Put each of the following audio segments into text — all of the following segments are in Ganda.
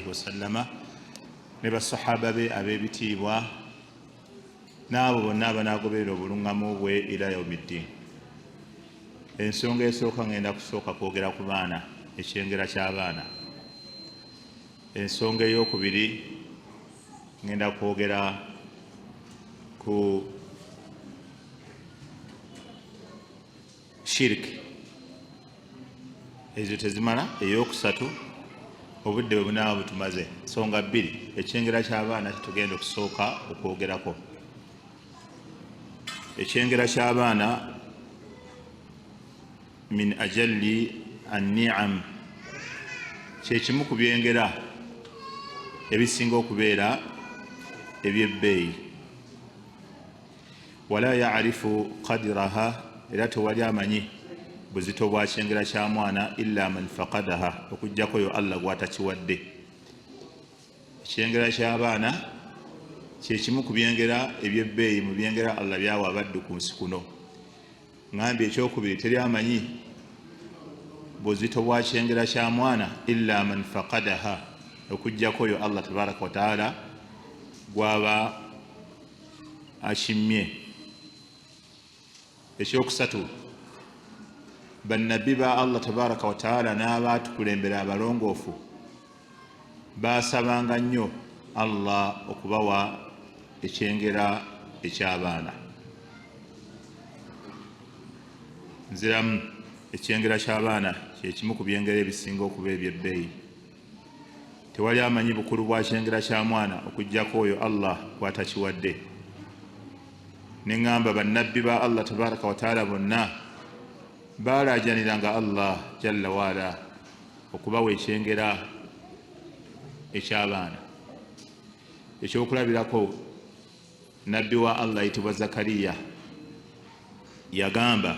Alaihi wasallama ne basahaba be ab'ebitiibwa n'abo bonna abanaagoberera obuluŋŋamu bwe ila yaumiddin. Ensonga esooka, ngenda kusooka kwogera ku baana, ekyengera ky'abaana. Ensonga eyokubiri, ngenda kwogera ku shiriki. Ezo tezimala. Eyokusatu, obudde bwe bunaaba butumaze. Nsonga bbiri. Ekyengera ky'abaana kyetugenda okusooka okwogerako. Ekyengera ky'abaana min ajalli anniam, kyekimu ku byengera ebisinga okubeera ebyebbeeyi. Wala yarifu qadiraha, era tewali amanyi buzito bwa kyengera kya mwana, illa man faqadaha, okugjako yo Allah gwatakiwadde. Ekyengera ky'abaana kyekimu ku byengera ebyebbeeyi mu byengera Allah byawa abaddu ku nsi kuno. Ngambye ekyokubiri, teri amanyi buzito bwa kyengera kya mwana illa man faqadaha, okugjako oyo Allah tabaraka wataala gwaba akimmye. Ekyokusatu, bannabbi ba Allah tabaraka wataala n'abaatukulembera abalongoofu baasabanga nnyo Allah okubawa ekyengera eky'abaana. Nziramu, ekyengera ky'abaana kyekimu ku byengera ebisinga okuba ebyebbeeyi. Tewali amanyi bukulu bwa kyengera kya mwana okugjako oyo Allah gwatakiwadde. Neŋŋamba, bannabbi ba Allah tabaraka wataala bonna baalajaniranga Allah jalla waala okubawa ekyengera eky'abaana. Ekyokulabirako, nabbi wa Allah ayitibwa Zakariya yagamba,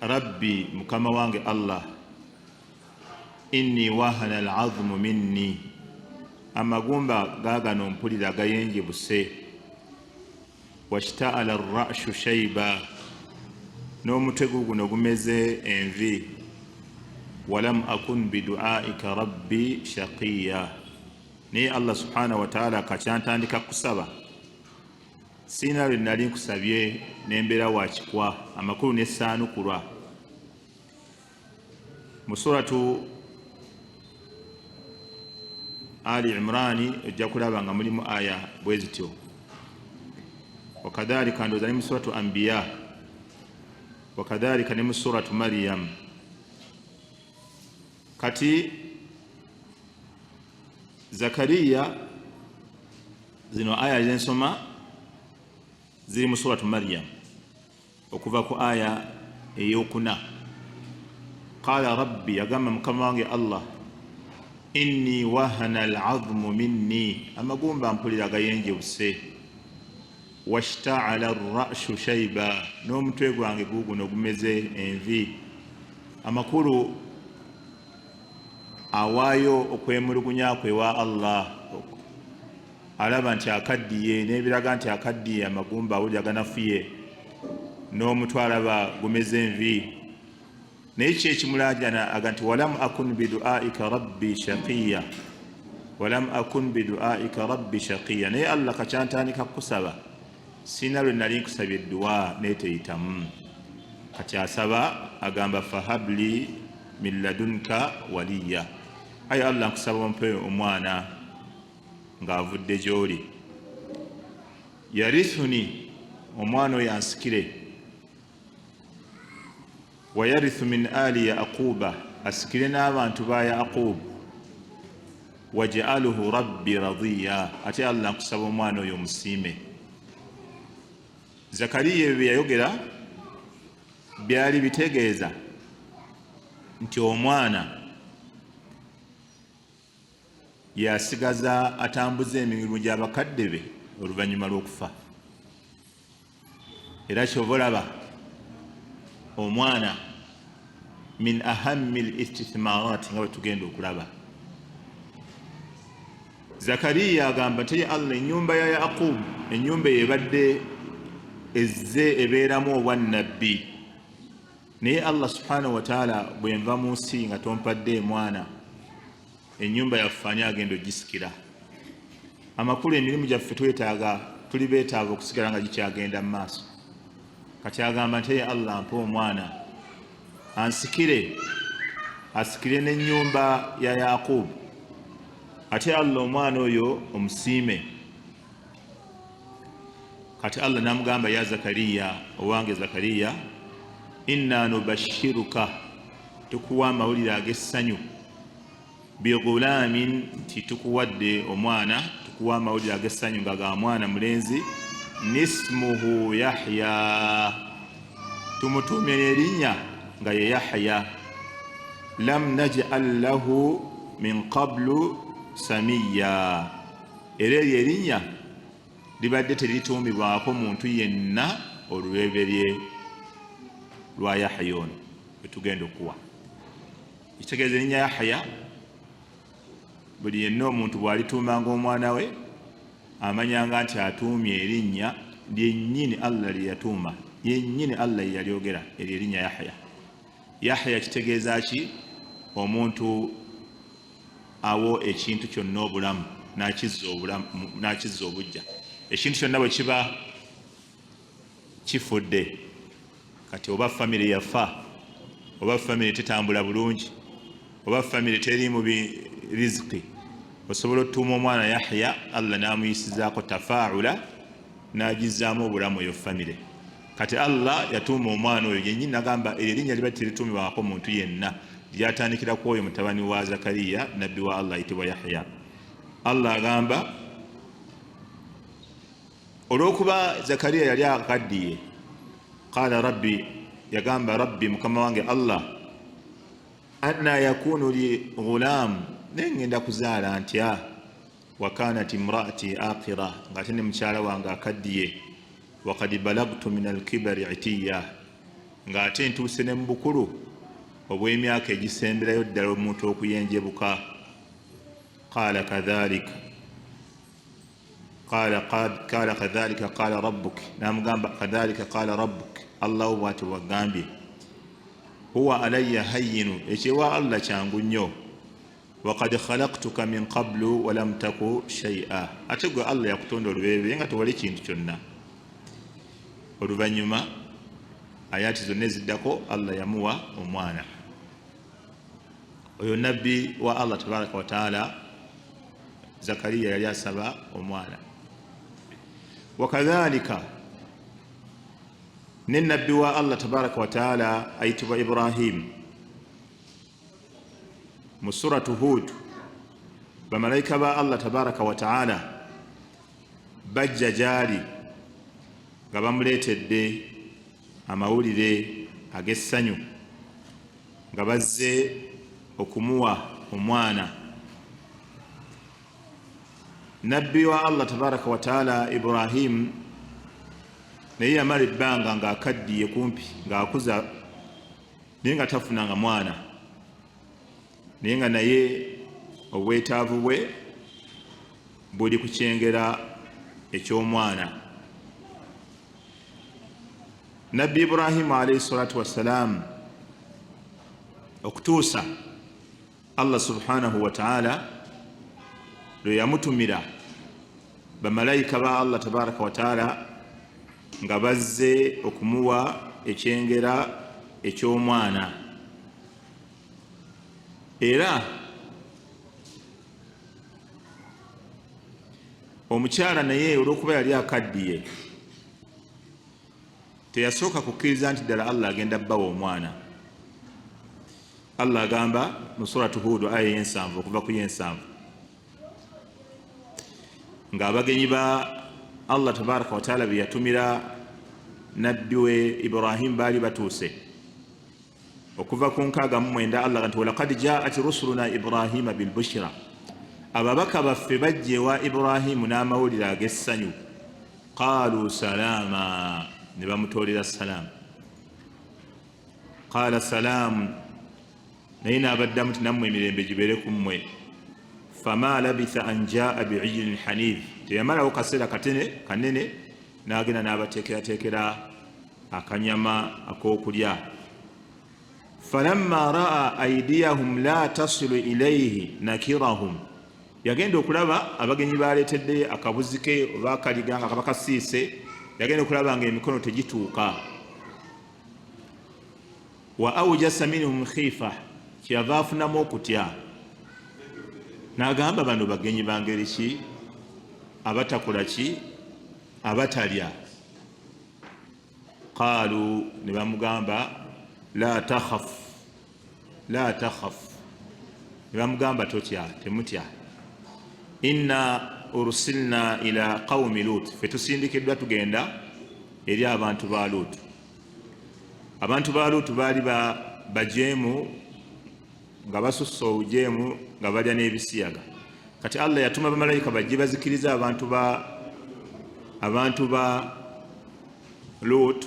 rabbi, mukama wange Allah, inni wahana alazmu minni, amagumba gaagano mpulira gayenjebuse, washtaala arrashu shaiba, n'omutwe guguno gumeze envi, walam akun biduaika rabbi shaqiya. Naye Allah subhanahu wataala, kakyantandika kusaba, siina lwe nali nkusabye nembeera wakikwa, amakulu nesaanukulwa. Mu Suratu Ali Imrani ojja kulaba nga mulimu aya bwe zityo. Wakadhalika, ndowooza ne mu Suratu Anbiya, wakadhalika ne mu Suratu Mariyamu. Kati Zakariya, zino aya zensoma ziri mu Suratu Mariyamu okuva ku aya eyokuna. Qala rabbi, yagamba mukama wange Allah, inni wahana alazmu minni, amagumba mpulira gayenjebuse, washtaala arrashu shaiba, n'omutwe gwange guguno gumeze envi. Amakulu, awaayo okwemulugunya kwe wa Allah, alaba nti akaddiye, n'ebiraga nti akaddiye, amagumba awulira ganafuye n'omutwe alaba gumeze envi. Naye ki ekimulajana? Aga nti walam akun biduaika rabbi shaqiya, walam akun biduaika rabbi shaqiya. Naye Allah, kakyantandika kukusaba, siina lwe nali nkusabye edduwa neteyitamu. Kati asaba, agamba, fahabli min ladunka waliya, aye Allah, nkusaba ompe omwana ng'avudde gy'oli, yarithuni, omwana oyo ansikire, wayarithu min ali Yaquba, asikire n'abantu ba Yaqubu, wajaluhu rabbi radiya, ate Allah, nkusaba omwana oyo omusiime. Zakariya ebyo byeyayogera byali bitegeeza nti omwana yasigaza atambuza emirimu gy'abakadde be oluvannyuma lw'okufa. Era kyova olaba omwana min ahami l istithmarat, nga bwe tugenda okulaba. Zakariya agamba nti, Allah, ennyumba ya Yaqubu, ennyumba eyo ebadde ezze ebeeramu obwannabbi, naye Allah subhanahu wataala, bwenva mu nsi nga tompadde mwana, Ennyumba yaffe ani agenda ogisikira? Amakulu, emirimu gyaffe twetaaga, tuli beetaaga okusigala nga gikyagenda mu maaso. Kati agamba nti, "Eye Allah, mpa omwana ansikire, asikire n'ennyumba ya Yaqubu, ate Allah omwana oyo omusiime." Kati Allah namugamba, "Ya Zakariya, owange Zakariya, inna nubashiruka, tukuwa amawulire ag'essanyu, bigulaamin, nti tukuwadde omwana, tukuwa amawulire ag'essanyu nga ga mwana mulenzi, nismuhu Yahya, tumutuumye n'erinnya nga ye Yahya, lam naj'al lahu min qablu samiya, era eryo erinnya libadde terituumibwako muntu yenna olubereberye lwa Yahya ono wetugenda okuwa." Ekitegeeza, erinnya Yahya buli yenna omuntu bw'alituumanga omwana we, amanyanga nti atuumye erinnya lyennyini Allah lye yatuuma yennyini, Allah ye yalyogera eryo erinnya Yahya. Yahya kitegeeza ki? Omuntu awo ekintu kyonna obulamu, n'akizza obujja. Ekintu kyonna bwe kiba kifudde kati, oba famire yafa, oba famire tetambula bulungi, oba famire teri mu riziki, osobola otuuma omwana Yahya, Allah n'amuyisizaako tafaula, n'agizaamu obulamu eyo famire. Kati Allah yatuuma omwana oyo yenyini, nagamba eryo erinnya liba terituumibwako muntu yenna, lyatandikira ku oyo mutabani wa Zakariya, nabbi wa Allah ayitibwa Yahya. Allah agamba, olw'okuba Zakariya yali akaddiye, qala rabbi, yagamba, "Rabbi, mukama wange Allah, anna yakunu li ghulam, naye ngenda kuzaala ntya, wakanat imraati aqira, ngaate ne mukyala wange akaddiye, wakad balagtu min alkibari itiya, ng'ate ntuuse ne mu bukulu obw'emyaka egisemberayo ddala omuntu okuyenjebuka?" Qala kadhalika qala kadhalika qala rabbuk, namugamba, "Kadhalika qala rabbuk, Allahu bwati bwagambye, huwa alayya hayyinu, ekyewa Allah kyangu nnyo, wakad khalaktuka min qablu walam taku shaia, ate gwe Allah yakutonda olubereberye nga tewali kintu kyonna." Oluvannyuma ayati zonna eziddako, Allah yamuwa omwana oyo. Nabbi wa Allah tabaraka wataala Zakariya yali asaba omwana. Wakadhalika ne nabbi wa Allah tabaraka wataala ayitibwa Ibrahimu, mu Suratu Hud, bamalayika ba Allah tabaraka wataala bajja gyali nga bamuleetedde amawulire ag'essanyu, nga bazze okumuwa omwana. Nabbi wa Allah tabaraka wataala Ibrahimu naye yamala ebbanga ng'akaddiye kumpi ng'akuza, naye nga tafunanga mwana, naye nga naye obwetaavu bwe buli ku kyengera eky'omwana. Nabbi Ibrahimu alaihi salatu wassalaamu, okutuusa Allah subhanahu wataala lwe yamutumira bamalayika ba Allah tabaraka wataala nga bazze okumuwa ekyengera eky'omwana. Era omukyala naye olw'okuba yali akaddiye, teyasooka kukkiriza nti ddala Allah agenda bbawa omwana. Allah agamba mu Suratu Hudu, aya y'7 okuva ku y'7, ng'abagenyi ba Allah tabaraka wataala be yatumira nabbi we Ibrahimu baali batuuse, okuva ku 69, Allah nti, "Walakad jaat rusuluna Ibrahima bilbushira, ababaka baffe bajja ewa Ibrahimu n'amawulire ag'essanyu, qaalu salaama, ne bamutoolera salaamu, qaala salaamu, naye n'abaddamu nti nammwe emirembe gibeere ku mmwe, fama labitha an jaa biijlin hanif, teyamalawo kaseera katene kanene n'agenda n'abateekerateekera akanyama ak'okulya. Falamma raa aidiyahum la tasilu ilaihi nakirahum, yagenda okulaba abagenyi baleetedde akabuzi ke oba akaliga nga kaba kasiise, yagenda okulaba nga emikono tegituuka. Wa aujasa minhum khifa, kyeyava afunamu okutya n'agamba, bano bagenyi bangeri ki abatakola ki, abatalya? Qaalu, ne bamugamba, la takhaf, la takhaf, ne bamugamba, totya, temutya. Inna ursilna ila qaumi Lut, fe tusindikiddwa tugenda eri abantu ba Lut. Abantu ba Lut baali bajeemu nga basusse obujeemu, nga balya n'ebisiyaga. Kati Allah yatuma bamalayika bajje bazikiriza abantu ba Lut,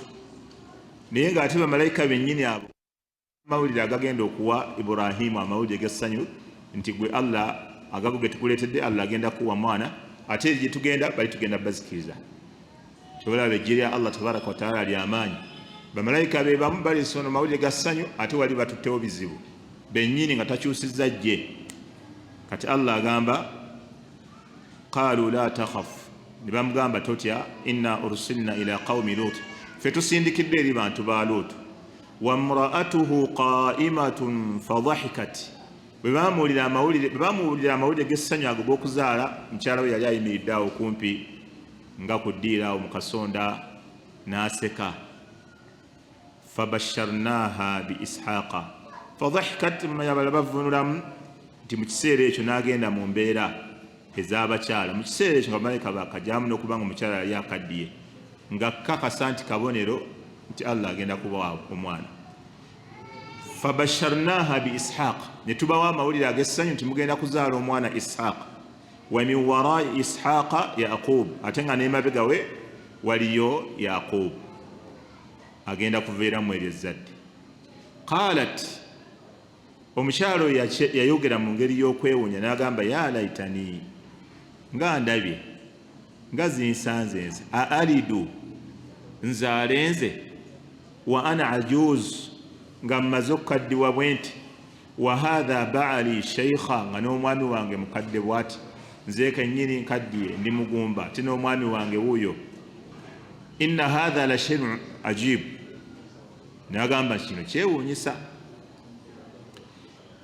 naye ng'ate bamalayika bennyini abo amawulire agagenda okuwa Iburahimu amawulire g'essanyu nti gwe Allah agago ge tukuleetedde, Allah agenda kuwa mwana, ate eri gye tugenda bali tugenda bazikiriza. Kyobalaba ejje lya Allah tabaraka wataala lyamaanyi. Bamalayika be bamu baleese ono mawulire ga ssanyu, ate wali batuttewo bizibu bennyini nga takyusizza jje. Kati Allah agamba, qaalu la takhaf, ne bamugamba, totya. Inna ursilna ila qaumi Lut, ffe tusindikiddwa eri bantu ba Lut. Wamraatuhu qaimatun fadahikat, bwe bamuwulira amawulire g'essanyu ago g'okuzaala, mukyala we yali ayimiridde awo kumpi nga ku ddiira awo mu kasonda, n'aseka. Fabasharnaha bi Ishaqa. Fadahikat, abalala bavunulamu nti mu kiseera ekyo n'agenda mu mbeera ez'abakyala mu kiseera ekyo nga bamalayika bakajamu, n'okuba nga omukyala yali akaddiye, nga kakasa nti kabonero nti Allah agenda kubawa omwana. Fabasharnaha bi Ishaq, ne tubawa amawulire ag'essanyu nti mugenda kuzaala omwana Ishaq. Wa min warai Ishaqa Yaqub, ate nga n'emabega we waliyo Yaqub agenda kuveeramu eryo ezzadde. Qalat, omukyalo oyo yayogera mu ngeri y'okwewuunya n'agamba, ya laitani, nga ndabye nga zinsanze nze, aalidu, nzaale nze, wa ana ajuz, nga mmaze okukaddiwa bwe nti, wa hatha baali sheikha, nga n'omwami wange mukadde bw'ati, nze kennyini nkaddiye, ndi mugumba, ate n'omwami wange wuuyo. Inna hatha la sheiun ajib, nagamba kino kyewuunyisa.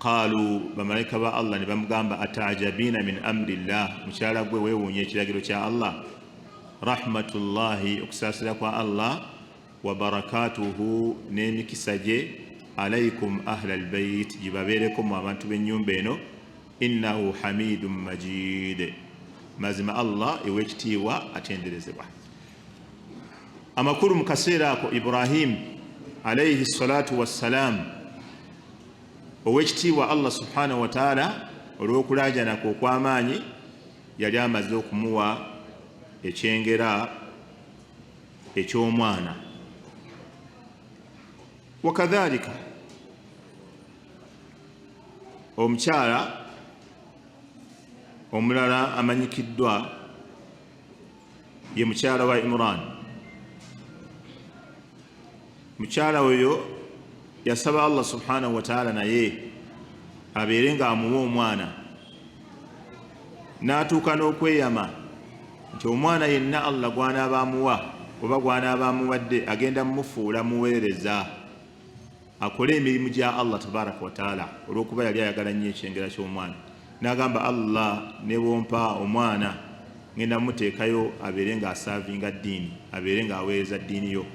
Qaalu, bamalayika ba Allah ne bamugamba, atajabina min amri llah, mukyala gwe weewuunya ekiragiro kya Allah? Rahmatullahi, okusaasira kwa Allah, wa barakatuhu, n'emikisa gye, alaikum ahla albait, gibabeereko mu abantu b'ennyumba eno. Innahu hamidun majid, mazima Allah ew'ekitiibwa atenderezebwa. Amakulu, mu kaseera ako Ibrahimu alaihi salatu wassalam, ow'ekitiibwa Allah subhanahu wataala olw'okulaajanako okw'amaanyi yali amaze okumuwa ekyengera eky'omwana. Wakadhalika omukyala omulala amanyikiddwa ye mukyala wa Imran. Mukyala oyo yasaba Allah subhanahu wataala naye abeere ng'amuwa omwana, n'atuuka n'okweyama nti omwana yenna Allah gw'anaaba amuwa oba gw'anaaba amuwadde, agenda mumufuula muweereza akole emirimu gya Allah tabaraka wataala, olw'okuba yali ayagala nnyo ekyengera ky'omwana. N'agamba, Allah, ne bwompa omwana, ngenda muteekayo abeere ng'asaavinga ddiini, abeere ng'aweereza ddiini yo.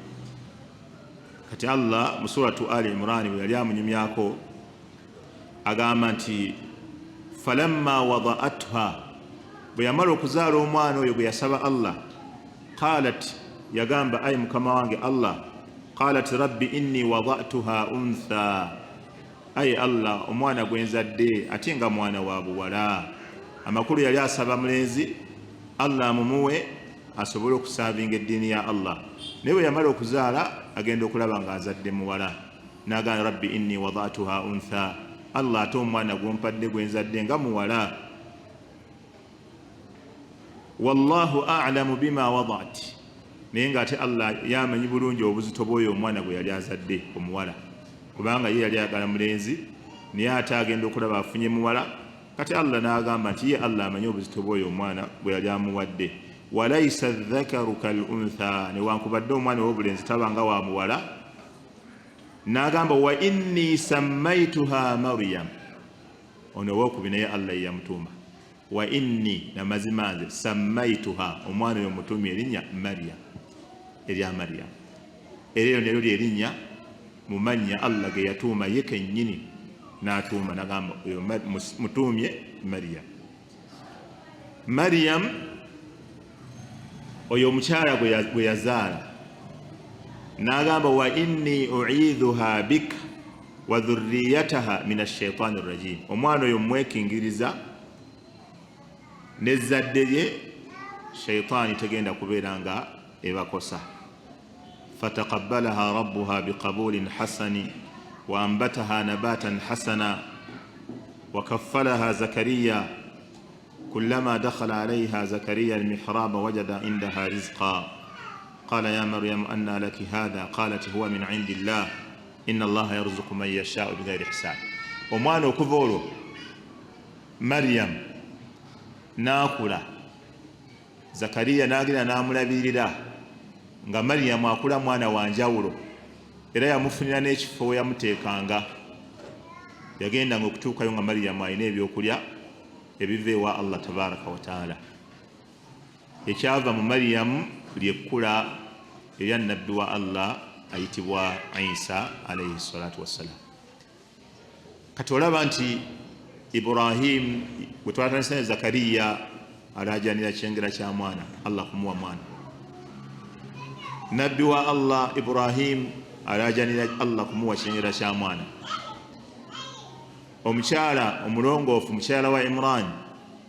Kati Allah mu Suratu Ali Imurani bwe yali amunyumyako agamba nti falamma wadaatha, bwe yamala okuzaala omwana oyo gwe yasaba Allah, qalat, yagamba, ayi mukama wange Allah, qalat rabbi inni wadatuha untha, ayi Allah, omwana gwe nzadde ate nga mwana wa buwala. Amakulu, yali asaba mulenzi Allah amumuwe asobole okusaavinga eddiini ya Allah, naye bwe yamala okuzaala agenda okulaba ng'azadde muwala, n'agamba, rabbi inni wadatuha untha, Allah, ate omwana gwompadde gwenzadde nga muwala. Wallahu alamu bima wadat, naye ng'ate Allah yamanyi bulungi obuzito bw'oyo omwana gwe yali azadde omuwala. Kubanga ye yali ayagala mulenzi, naye ate agenda okulaba afunye muwala. Kati Allah n'agamba nti ye Allah amanyi obuzito bw'oyo omwana gwe yali amuwadde. Walaisa dhakaru kal untha, newankubadde omwana ow'obulenzi taba nga wa muwala. N'agamba wa inni sammaituha Maryam, ono owokubiri naye Allah ye yamutuuma. Wa inni, namazima nze, sammaituha, omwana oyo mutuumye erinnya Maryam, erya Maryam. Era eryo neryo lyerinnya mu mannya Allah ge yatuuma ye kennyini, n'atuuma nagamba oyo mutuumye Maryam. Maryam oyo omukyala gwe yazaala, n'agamba wa inni uidhuha bika wa dhurriyataha min ashaitani rajim, omwana oyo mwekingiriza n'ezzadde lye, shaitaani tegenda kubeera nga ebakosa. Fataqabbalaha rabbuha biqabulin hasani wa ambataha nabatan hasana wa kaffalaha Zakariya kullama dakhala alayha Zakariya almihraba wajada indaha rizqa qala ya Maryamu anna laki hadha qalat huwa min indillah inna Allaha yarzuqu man yashau bighairi hisab. Omwana okuva olwo Maryam n'akula, Zakariya n'agenda n'amulabirira nga Mariyamu akula mwana wa njawulo, era yamufunira n'ekifo we yamuteekanga. Yagendanga okutuukayo nga Mariyamu alina ebyokulya ebiva ewa Allah tabaraka wataala. Ekyava mu Mariyamu lyekkula erya nabbi wa Allah ayitibwa Isa alaihi salatu wassalam. Kati olaba nti Ibrahim bwe twatandise ne Zakariya alajanira kyengera kya mwana, Allah kumuwa mwana. Nabbi wa Allah Ibrahim alajanira Allah kumuwa kyengera kya mwana. Omukyala omulongoofu, mukyala wa Imran,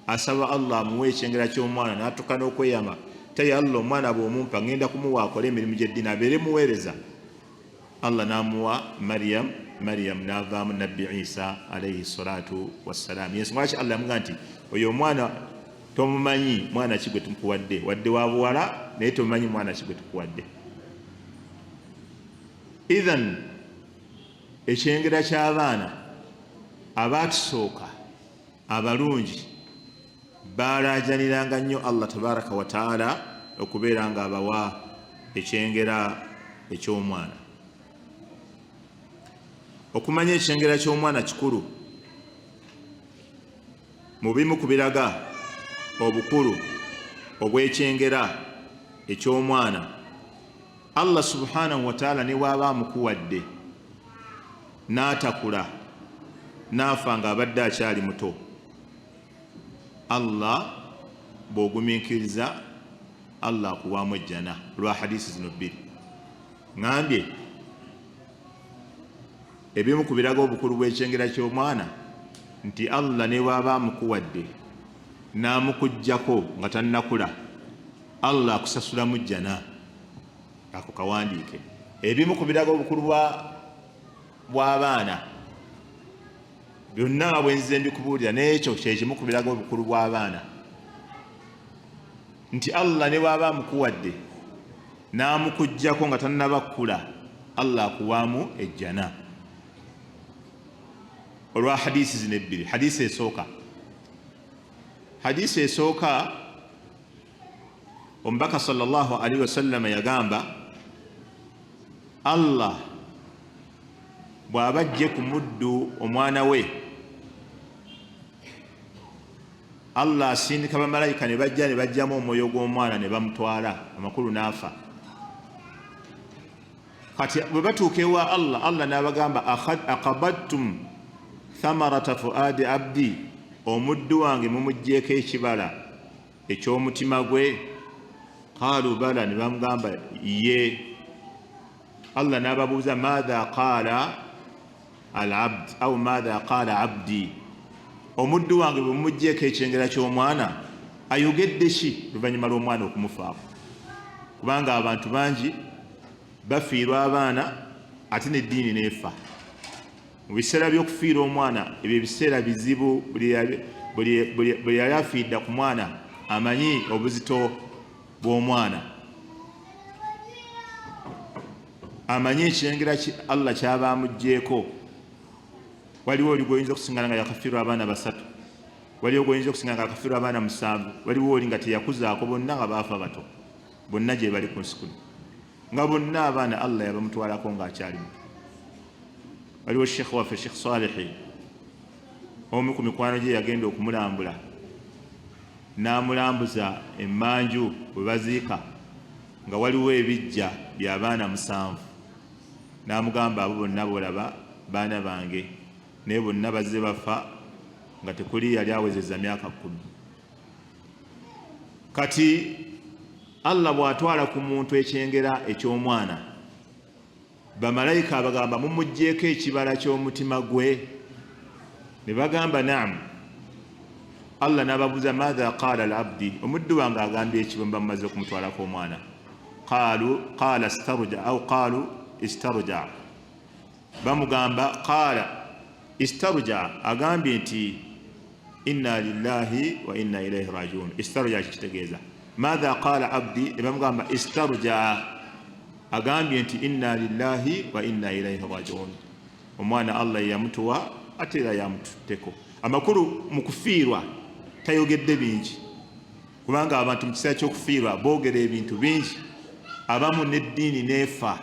asaba Allah amuwe ekyengera ky'omwana, n'atuuka n'okweyama taye Allah omwana bw'omumpa ngenda kumuwa akole emirimu gy'eddiini abeere muweereza. Allah n'amuwa Maryam, Maryam n'avaamu Nabbi Isa alaihi salatu wassalam. Yensonga lwaki Allah yamugamba nti oyo omwana tomumanyi mwana ki gwe tukuwadde, wadde wa buwala naye tomumanyi mwana ki gwe tukuwadde. Ithan ekyengera ky'abaana abaatusooka abalungi baalaajaniranga nnyo Allah tabaraka wataala okubeera nga abawa ekyengera eky'omwana. Okumanya ekyengera ky'omwana kikulu. Mu bimu ku biraga obukulu obw'ekyengera eky'omwana, Allah subhanahu wataala ne bw'aba amukuwadde n'atakula n'afa ng'abadde akyali muto, Allah bw'ogumiikiriza Allah akuwaamu ejjana lwa hadisi zino bbiri. Ŋambye ebimu ku biraga obukulu bw'ekyengera ky'omwana nti Allah ne bw'aba amukuwadde n'amukuggyako nga tannakula, Allah akusasulamu jjana. Ako kawandiike. Ebimu ku biraga obukulu bw'abaana byonna nga bwenzize mbikubuulira, n'ekyo kyekimu ku biraga obukulu bw'abaana nti Allah ne bw'aba amukuwadde n'amukuggyako nga tannaba kkula, Allah akuwaamu ejjana olwa hadisi zino ebbiri. Hadisi esooka, hadisi esooka, omubaka sallallahu alaihi wasallama yagamba Allah bw'aba ajje ku muddu omwana we, Allah asindika bamalayika ne bajja ne bajjamu omwoyo gw'omwana ne bamutwala, amakulu n'afa. Kati bwe batuuka ewa Allah, Allah n'abagamba aqabattum thamarata fuadi abdi, omuddu wange mumuggyeko ekibala eky'omutima gwe? Qaalu bala, ne bamugamba ye. Allah n'ababuuza maatha qaala al abd au maatha qaala abdi, omuddu wange bwe mumuggyeko ekyengera ky'omwana ayogedde ki luvannyuma lw'omwana okumufaako? Kubanga abantu bangi bafiirwa abaana ate n'eddiini n'efa. Mu biseera by'okufiira omwana, ebyo ebiseera bizibu. Buli yali afiidda ku mwana amanyi obuzito bw'omwana. Amanyi ekyengera Allah kyaba amuggyeko. Waliwo oli gwoyinza okusingana nga yakafiirwa abaana basatu, waliwo gwoyinza okusingana nga yakafiirwa abaana 7, waliwo oli nga teyakuzaako, bonna nga baafa bato, bonna gye bali ku nsi kuno, nga bonna abaana Allah yabamutwalako ng'akyali muto. Waliwo Sheikh waffe Sheikh Salihi, omu ku mikwano gye yagenda okumulambula, n'amulambuza emmanju bwe baziika nga waliwo ebijja by'abaana 7, n'amugamba abo bonna bolaba baana bange, naye bonna bazze bafa nga tekuli yali awezezza myaka 10. Kati Allah bw'atwala ku muntu ekyengera eky'omwana, bamalayika abagamba mumuggyeeko ekibala ky'omutima gwe, ne bagamba naam. Allah n'ababuuza maadha qaala al-abdi, omuddu wange agambye eki bwe muba mumaze okumutwalako omwana? Qaalu qaala istaruja au qaalu istaruja, bamugamba qaala istaruja, agambye nti inna lillahi wa inna ilayhi rajiun. Istaruja kitegeeza maadha qaala abdi, ne bamugamba istaruja, agambye nti inna lillahi wa inna ilayhi rajiun. Omwana Allah yamutuwa ate era yamututteko. Amakulu mu kufiirwa tayogedde bingi, kubanga abantu mu kiseera ky'okufiirwa boogera ebintu bingi, abamu n'eddiini n'efa,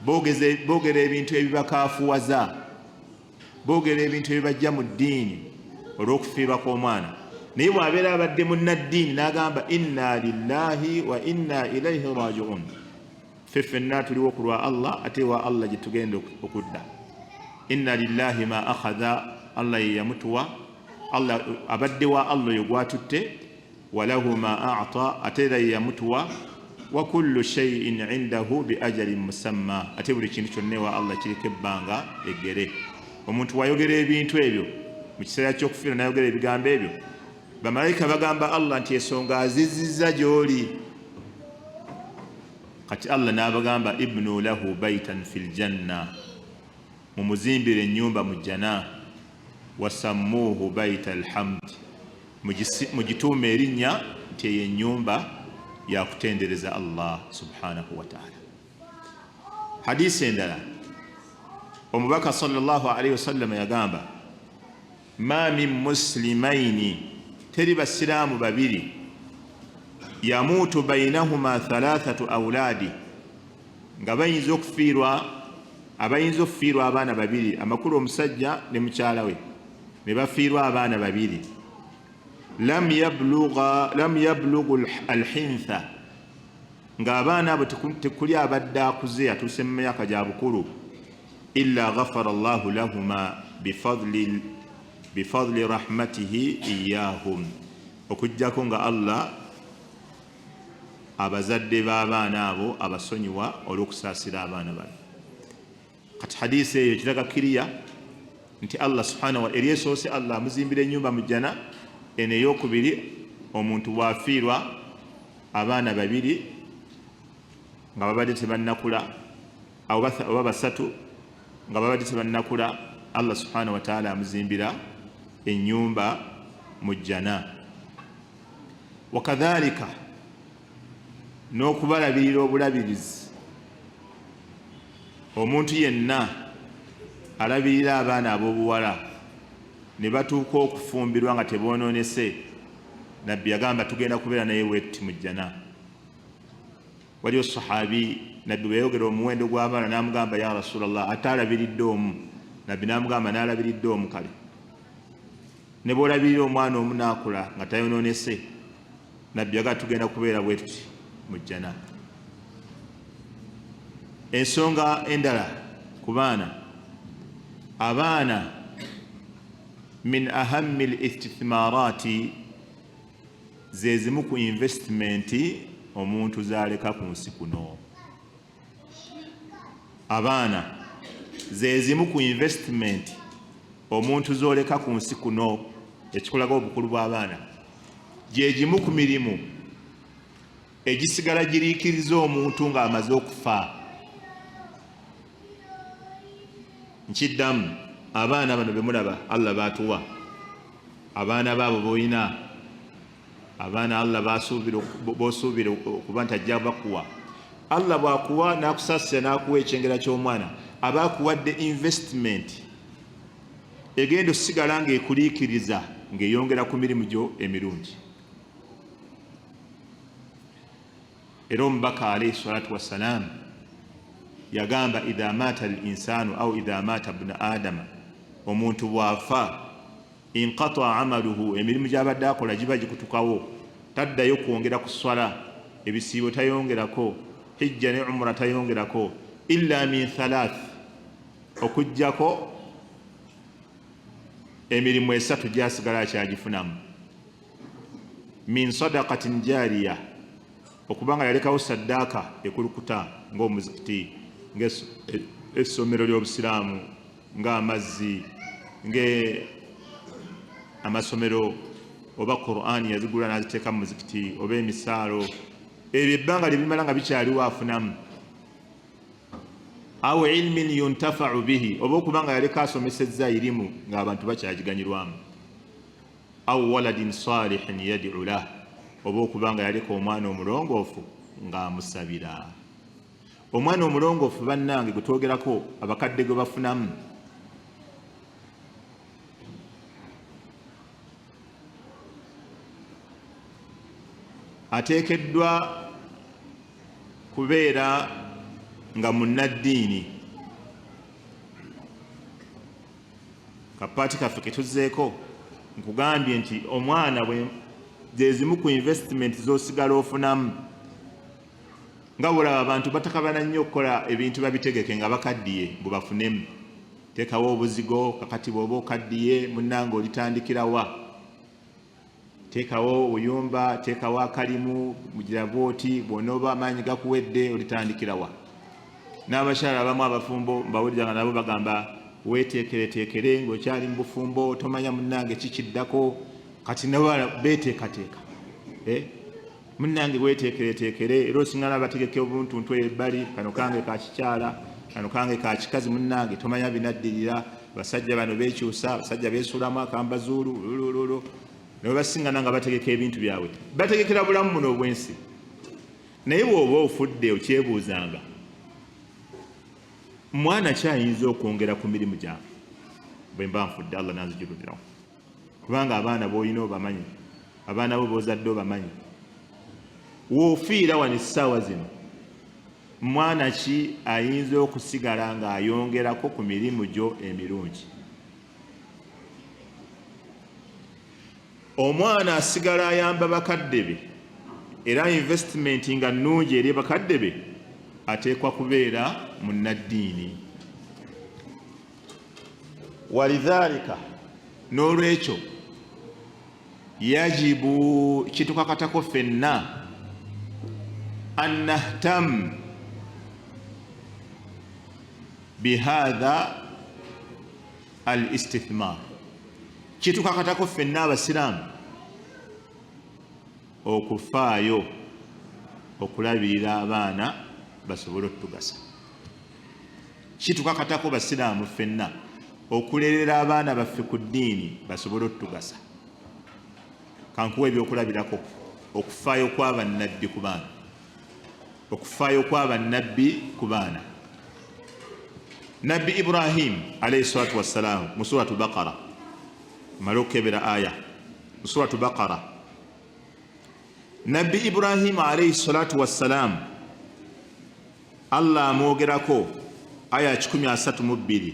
boogera ebintu ebibakaafuwaza, boogera ebintu ebibajja mu ddiini olw'okufiirwa kw'omwana. Naye bw'abeera abadde munnaddiini n'agamba inna lillahi wa inna ilayhi rajiun, ffe ffenna tuliwo ku lwa Allah, ate wa Allah gye tugenda okudda. Inna lillahi ma akhadha, Allah ye yamutuwa, Allah abadde wa Allah oyo gwatutte, walahu ma a'ta, ate era ye yamutuwa, wa kullu shay'in indahu bi ajalin musamma, ate buli kintu kyonna ewa Allah kiriko ebbanga eggere. Omuntu wayogera ebintu ebyo mu kiseera ky'okufiirwa, n'ayogera ebigambo ebyo, bamalayika bagamba Allah nti ensonga azizizza gy'oli. Kati Allah n'abagamba ibnu lahu baitan fil janna, mumuzimbire ennyumba mu jjana, wasammuuhu baita alhamd, mugituume erinnya nti eyo ennyumba yakutendereza Allah subhanahu wa ta'ala. Hadisi endala omubaka sallallahu alaihi wasallam yagamba ma min muslimaini, teri basiraamu babiri, yamuutu bainahuma thalathatu auladi, nga bayinza okufiirwa, abayinza okufiirwa abaana babiri, amakulu omusajja ne mukyala we ne bafiirwa abaana babiri, lam yablughu alhintha, ng'abaana abo tekuli abadde akuze atuuse mu myaka gya bukulu, illa ghafara Allahu lahuma bifadli rahmatihi iyahum, okuggyako nga Allah abazadde b'abaana abo abasonyiwa olw'okusaasira abaana bano. Kati hadisi eyo kiraga kiriya nti Allah subhanahu wa ta'ala eryesoose Allah amuzimbira ennyumba mu jjana. Eno ey'okubiri, omuntu bw'afiirwa abaana babiri nga babadde tebannakula, oba basatu nga babadde tebannakula, Allah subhanahu wa ta'ala amuzimbira ennyumba mu jjana. Wakadhalika n'okubalabirira obulabirizi, omuntu yenna alabirira abaana ab'obuwala ne batuuka okufumbirwa nga teboonoonese, Nabbi yagamba tugenda kubeera naye wetuti mu jjana. Waliwo sahabi Nabbi bwe yayogera omuwendo gw'abaana n'amugamba ya Rasulallah, ate alabiridde omu? Nabbi n'amugamba n'alabiridde omu. Kale ne bw'olabirira omwana omu n'akula nga tayonoonese, Nabbi yagamba tugenda kubeera bwe tuti mu jjana. Ensonga endala ku baana, abaana min ahammi al-istithmarati, ze zimu ku investment omuntu z'aleka ku nsi kuno. Abaana ze zimu ku investment omuntu z'oleka ku nsi kuno. Ekikulaga obukulu bw'abaana, gye gimu ku mirimu egisigala giriikiriza omuntu ng'amaze okufa. Nkiddamu, abaana bano be mulaba Allah baatuwa, abaana baabo b'olina, abaana Allah b'osuubira okuba nti ajja bakuwa. Allah bw'akuwa n'akusaasira n'akuwa ekyengera ky'omwana, aba akuwadde investment egenda osigala ng'ekuliikiriza ng'eyongera ku mirimu gyo emirungi. Era omubaka alaihi salatu wassalaamu yagamba, idha maata al insanu au idha maata bnu adama, omuntu bw'afa inqataa amaluhu, emirimu gy'abadde akola giba gikutukawo, taddayo kwongera ku swala, ebisiibo tayongerako, hijja ne umra tayongerako, illa min thalath, okuggyako emirimu esatu gyasigala akyagifunamu, min sadaqatin jariya, okuba nga yalekawo saddaaka ekulukuta ng'omuzikiti, ng'essomero ly'Obusiraamu, ng'amazzi, ng'amasomero, oba Qur'ani yazigula n'aziteeka mu muzikiti, oba emisaalo, ebyo ebbanga lye bimala nga bikyaliwo afunamu. Aw ilmin yuntafau bihi, oba okuba nga yaleka asomesezza irimu ng'abantu bakyagiganyirwamu. Aw waladin salihin yad'u lah, oba okuba nga yaleka omwana omulongoofu ng'amusabira. Omwana omulongoofu bannange gwe twogerako abakadde gwe bafunamu, ateekeddwa kubeera nga munnaddiini. Kapaati kaffe ketuzzeeko nkugambye nti omwana bwe zezimu ku investment z'osigala ofunamu. Nga bwolaba abantu batakabana nnyo okukola ebintu babitegeke nga bakaddiye mbu bafunemu. Teekawo obuzigo kakati bw'oba okaddiye munnange olitandikira wa? Teekawo obuyumba, teekawo akalimu, mugira bw'oti, bw'onooba amaanyi gakuwedde olitandikira wa? N'abakyala abamu abafumbo mbawulira nga nabo bagamba weeteekereteekere ng'okyali mu bufumbo, tomanya munnange kikiddako. Kati nabo beeteekateeka. Munnange weeteekereteekere, era osingana bategeka obuntuntu eyo ebbali, kano kange ka kikyala, kano kange ka kikazi, munnange tomanya binaddirira, abasajja bano beekyusa, abasajja beesuulamu akambazuulu, lulululu. Nabo basingana nga bategeka ebintu byabwe, bategekera bulamu buno obw'ensi. Naye bw'oba ofudde okyebuuzanga, mwana ki ayinza okwongera ku mirimu gyange bwe mba nfudde, Allah n'anzijululirawo. Kubanga abaana b'olina obamanyi, abaana bo b'ozadde obamanyi. W'ofiira wano essaawa zino, mwana ki ayinza okusigala ng'ayongerako ku mirimu gyo emirungi? Omwana asigala ayamba bakadde be, era investment nga nnungi eri bakadde be, ateekwa kubeera munnaddiini. Walidhalika, n'olwekyo yajibu, kitukakatako ffenna, an nahtam bihadha al istithmar, kitukakatako ffenna abasiraamu okufaayo okulabirira abaana basobole otugasa. Kitukakatako basiraamu ffenna okulerera abaana baffe ku ddiini basobole otugasa. Kankuwa ebyokulabirako okufaayo kw'abannabbi ku baana, okufaayo kw'abannabbi ku baana. Nabbi Ibrahim alayhi salatu wassalaamu mu suratu Bakara, male okukebera aya mu suratu Bakara, Nabbi Ibrahim alayhi salatu wassalaamu Allah amwogerako aya 132,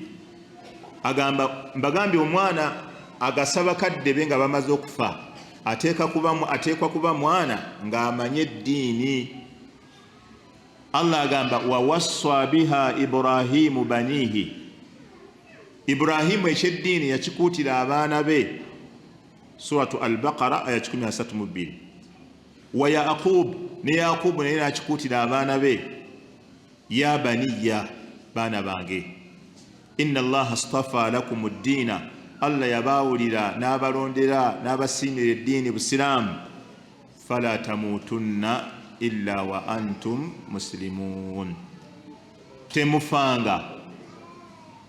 agamba, mbagambye omwana agasa bakadde be nga bamaze okufa ateekwa kuba mwana ng'amanye eddiini. Allah agamba wawassa biha Ibrahimu banihi, Ibrahimu ekyeddiini yakikuutira abaana be. Suratu Al-Baqara aya 132. Wa Yaqub, ne Yakubu naye n'akikuutira abaana be, ya baniya, baana bange, inna Allaha astafa lakum ddiina, Allah yabaawulira n'abalondera n'abasiimira eddiini Busiraamu, fala tamuutunna illa wa antum muslimuun, temufanga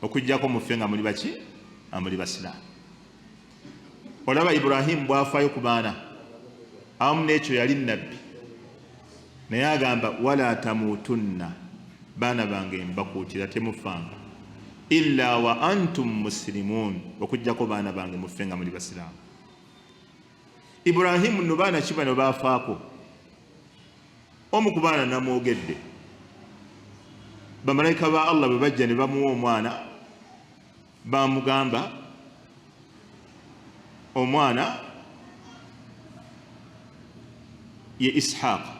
okuggyako mufe nga muli baki, nga muli basiraamu. Olaba Ibrahimu bw'afaayo ku baana, awamu n'ekyo yali nnabbi. Naye agamba wala tamutunna, baana bange mbakuutira temufanga illa wa antum muslimun, okujjako baana bange mufe nga muli basiraamu. Ibrahimu nno baana ki bano baafaako? Omu ku baana namwogedde, bamalayika ba Allah bwe bajja ne bamuwa omwana, bamugamba omwana ye Ishaqa,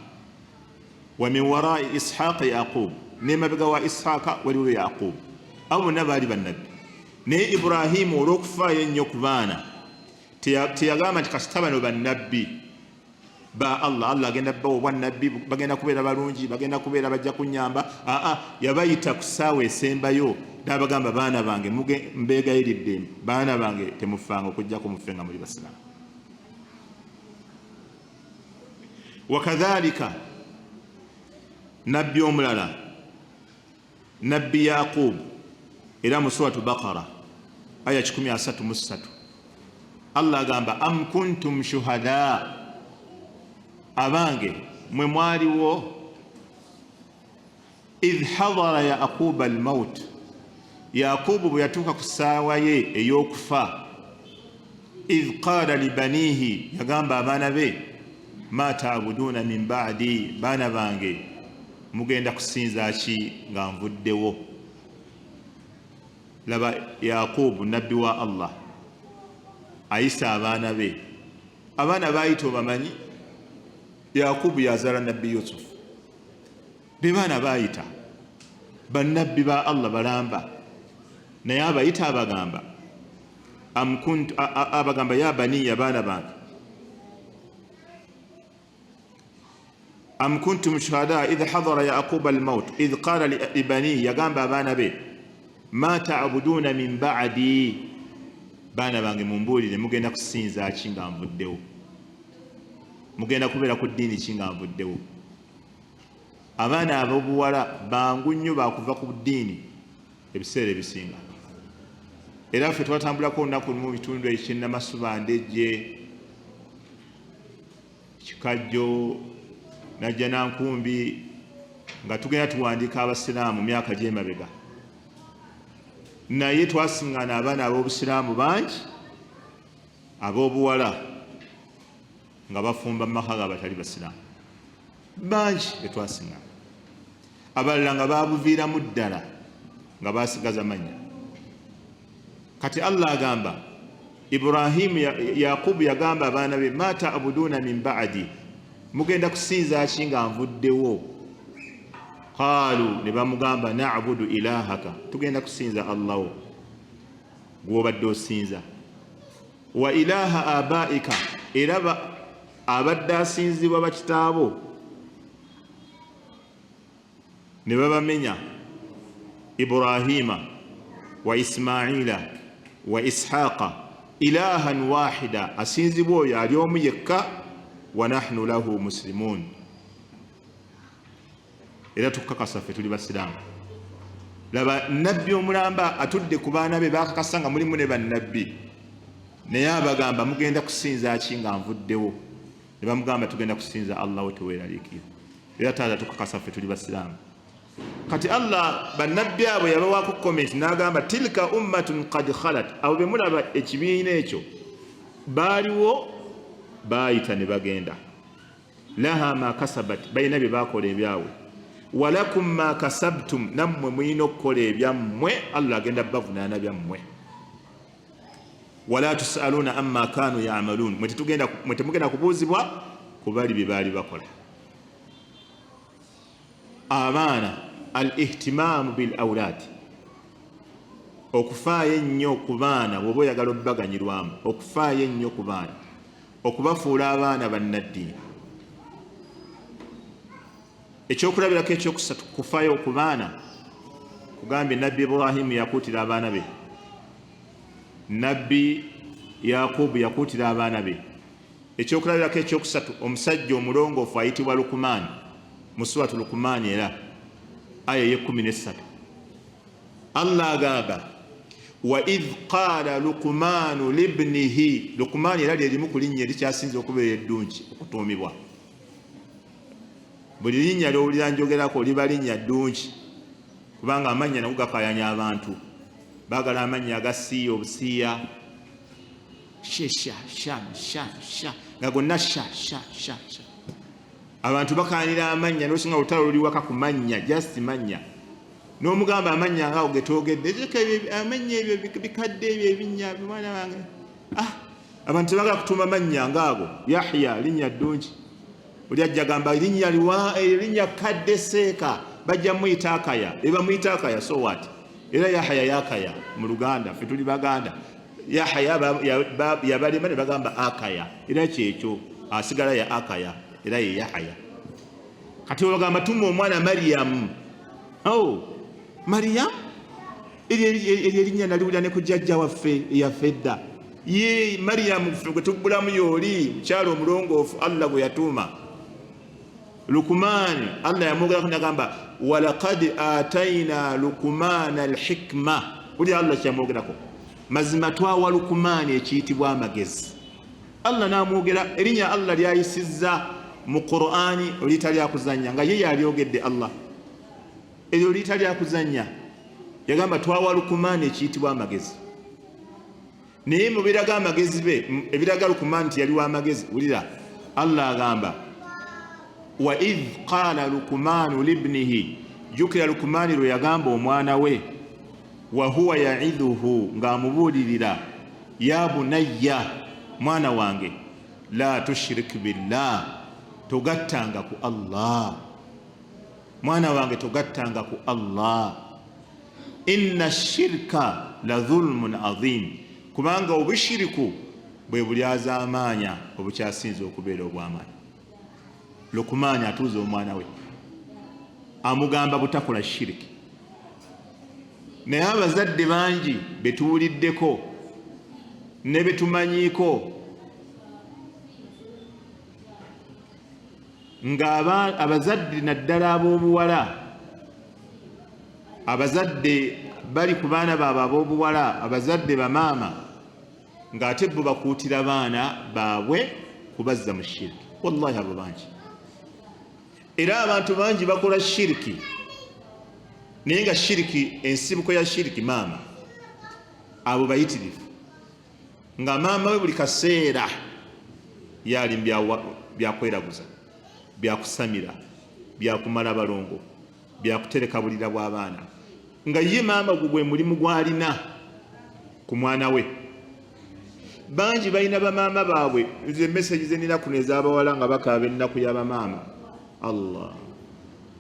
wa min warai Ishaqa Yaqub, nemabega wa Ishaqa waliwo Yaqub. Abo bonna baali bannabbi, naye Ibrahimu olw'okufaayo ennyo ku baana teyagamba nti kasita bano bannabbi ba Allah, Allah agenda bawa obwannabbi, bagenda kubeera balungi, bagenda kubeera bajja kunyamba. Aa, yabayita ku ssaawa esembayo n'abagamba, baana bange mbeegayiridde, baana bange temufanga okujjako mufe nga muli basiraamu. Wakadhalika nabbi omulala, nabbi Yaqub, era mu suratu Bakara aya 133 Allah agamba am kuntum shuhada, abange mwe mwaliwo, idh hadara Yaquba almaut, Yaqubu bwe yatuuka ku ssaawa ye ey'okufa, idh qala libanihi, yagamba abaana be, ma taabuduuna min ba'di, baana bange mugenda kusinza ki nga nvuddewo. Laba Yaqubu nabbi wa Allah ayisa abaana be, abaana bayita obamanyi, Yakubu yazaala nabbi Yusufu, be baana bayita bannabbi ba Allah balamba, naye abayita abagamba amkuntu, abagamba ya baniya, baana bange, am kuntum shuhada idh hadara Yaquba almaut idh qala libanihi, yagamba abaana be ma ta'buduna min ba'di, baana bange mumbuulire mugenda kusinza ki nga nvuddewo, mugenda kubeera ku ddiini ki nga nvuddewo. Abaana ab'obuwala bangu nnyo bakuva ku ddiini ebiseera ebisinga, era ffe twatambulako olunaku lumu mu bitundu eky'e Ndejje, Kikajjo, Najjanankumbi, nga tugenda tuwandiika abasiraamu myaka gy'emabega, naye twasiŋŋaana abaana ab'obusiraamu bangi ab'obuwala nga bafumba mu maka g'abatali basiraamu, bangi betwasiŋŋaana, abalala nga babuviiramu ddala nga basigaza mannya. Kati Allah agamba Ibrahimu, Yakubu yagamba abaana be ma ta'buduuna min ba'di, mugenda kusinza ki nga nvuddewo. Qaalu, ne bamugamba na'budu ilahaka, tugenda kusinza Allaho gw'obadde osinza, wa ilaha abaika, era abadde asinzibwa bakitaabo, ne babamenya, Ibrahima wa Ismaila wa Ishaqa ilahan wahida, asinzibwa oyo ali omu yekka, wa nahnu lahu muslimun, era tukakasa ffe tuli basiraamu. Laba nabbi omulamba atudde ku baana be bakakasa nga mulimu ne bannabbi, naye abagamba mugenda kusinza ki nga nvuddewo, ne bamugamba tugenda kusinza Allah wo, teweeraliikirira, era taata tukakasa ffe tuli basiraamu. Kati Allah bannabbi abo yabawaako comment n'agamba tilka ummatun qad khalat, abo be mulaba ekibiina ekyo baaliwo baayita ne bagenda, laha ma kasabat, balina bye baakola ebyabwe, walakum ma kasabtum, nammwe mulina okukola ebyammwe, Allah agenda bavunaana byammwe, wala tusaluna amma kanu yamalun, mwe temugenda kubuuzibwa ku bali bye baali bakola. Abaana al ihtimamu bil aulad, okufaayo ennyo ku baana, bw'oba oyagala obbaganyirwamu, okufaayo ennyo ku baana, okubafuula abaana bannaddiini. Ekyokulabirako ekyokusatu kufaayo ku baana, kugambye nabbi Ibrahimu yakuutira abaana be, nabbi Yakubu yakuutira abaana be. Ekyokulabirako ekyokusatu, omusajja omulongoofu ayitibwa Lukumaani, mu suratu Lukumaani era aya ey'e13, Allah agamba wa idh qaala Lukumaanu libnihi. Lukumaani era lyerimu ku linnya erikyasinze okubeera eddungi okutuumibwa. Buli linnya ly'owulira njogerako liba linnya ddungi, kubanga amannya nago gakayanya abantu. Baagala amannya agasiiya obusiiya, sha sha sha sha sha, nga gonna sha sha sha sha. Abantu bakaanira amannya, nosinga olutalo luli waka ku mannya, just mannya. N'omugamba amannya ngaawo getwogedde, amannya ebyo bikadde, ebyo ebinnya, mwana wange. Ah, abantu tebagala kutuuma mannya ngaago. Yahya linnya ddungi, oli ajja gamba linnya liwa, erinnya kadde seeka, bajja muyita akaya, ebamuyita akaya, so what? Era Yahaya yakaya mu Luganda, ffe tuli Baganda. Yahaya yabalema ne bagamba akaya, era kyekyo asigala ya akaya, era ye Yahaya. Kati bagamba tuma omwana Mariyamu. Oh, Mariyamu eryo erinnya naliwulira ne ku jjajja waffe eyaffe edda. Ye Mariyamu ffe gwe tubbulamu yooli mukyalo omulongoofu Allah gwe yatuuma. Lukumaani Allah yamwogerako nagamba walakad ataina Lukumaana alhikma. Buli Allah kyamwogerako, mazima twawa Lukumaani ekiyitibwa amagezi. Allah namwogera erinnya Allah lyayisizza mu Qur'ani oliyita lyakuzanya, nga ye yalyogedde. Allah eryo liyita lyakuzanya, yagamba twawa Lukumaani ekiyitibwa amagezi. Naye mu biraga amagezi be, ebiraga Lukumaani nti yali w'amagezi, wulira Allah agamba wa idh qaala Lukumaanu libnihi, jjukira Lukumaani lwe yagamba omwana we, wa huwa yaidhuhu, ng'amubuulirira, ya bunayya, mwana wange, la tushrik billah, togattanga ku Allah, mwana wange togattanga ku Allah, inna shirka la dhulmun adhim, kubanga obushiriku bwe bulyazaamaanya obukyasinze okubeera obw'amaanyi. Lukumaani atuuza omwana we amugamba butakola shiriki. Naye abazadde bangi betuwuliddeko ne betumanyiiko nga abazadde naddala ab'obuwala, abazadde bali ku baana baabwe ab'obuwala, abazadde bamaama ng'ate bo bakuutira baana baabwe kubazza mu shiriki. Wallahi abo bangi, era abantu bangi bakola shiriki, naye nga shiriki, ensibuko ya shiriki maama. Abo bayitirivu, nga maama we buli kaseera yali byakweraguza, byakusamira, byakumala balongo, byakutereka bulira bw'abaana, nga ye maama gwe gwe mulimu gw'alina ku mwana we. Bangi balina bamaama baabwe. Nze meseji zenina kuno ez'abawala nga bakaaba ennaku y'abamaama. Allah,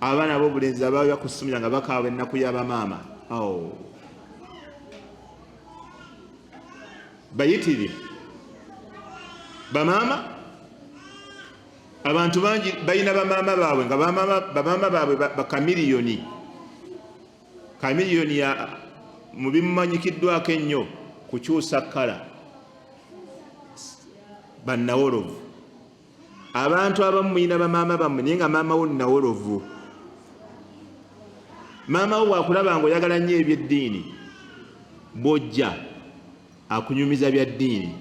abaana ab'obulenzi ababa bakusumira nga bakaaba ennaku y'abamaama, awo bayitirivu bamaama. Abantu bangi balina bamaama baabwe nga bamaama baabwe bakamiliyoni, kamiliyoni ya mu bimumanyikiddwako ennyo kukyusa kkala, bannawolovu. Abantu abamu mulina bamaama bammwe, naye nga maama wo nnawolovu. Maama wo bwakulaba nga oyagala nnyo ebyeddiini, bw'ojja akunyumiza bya ddiini.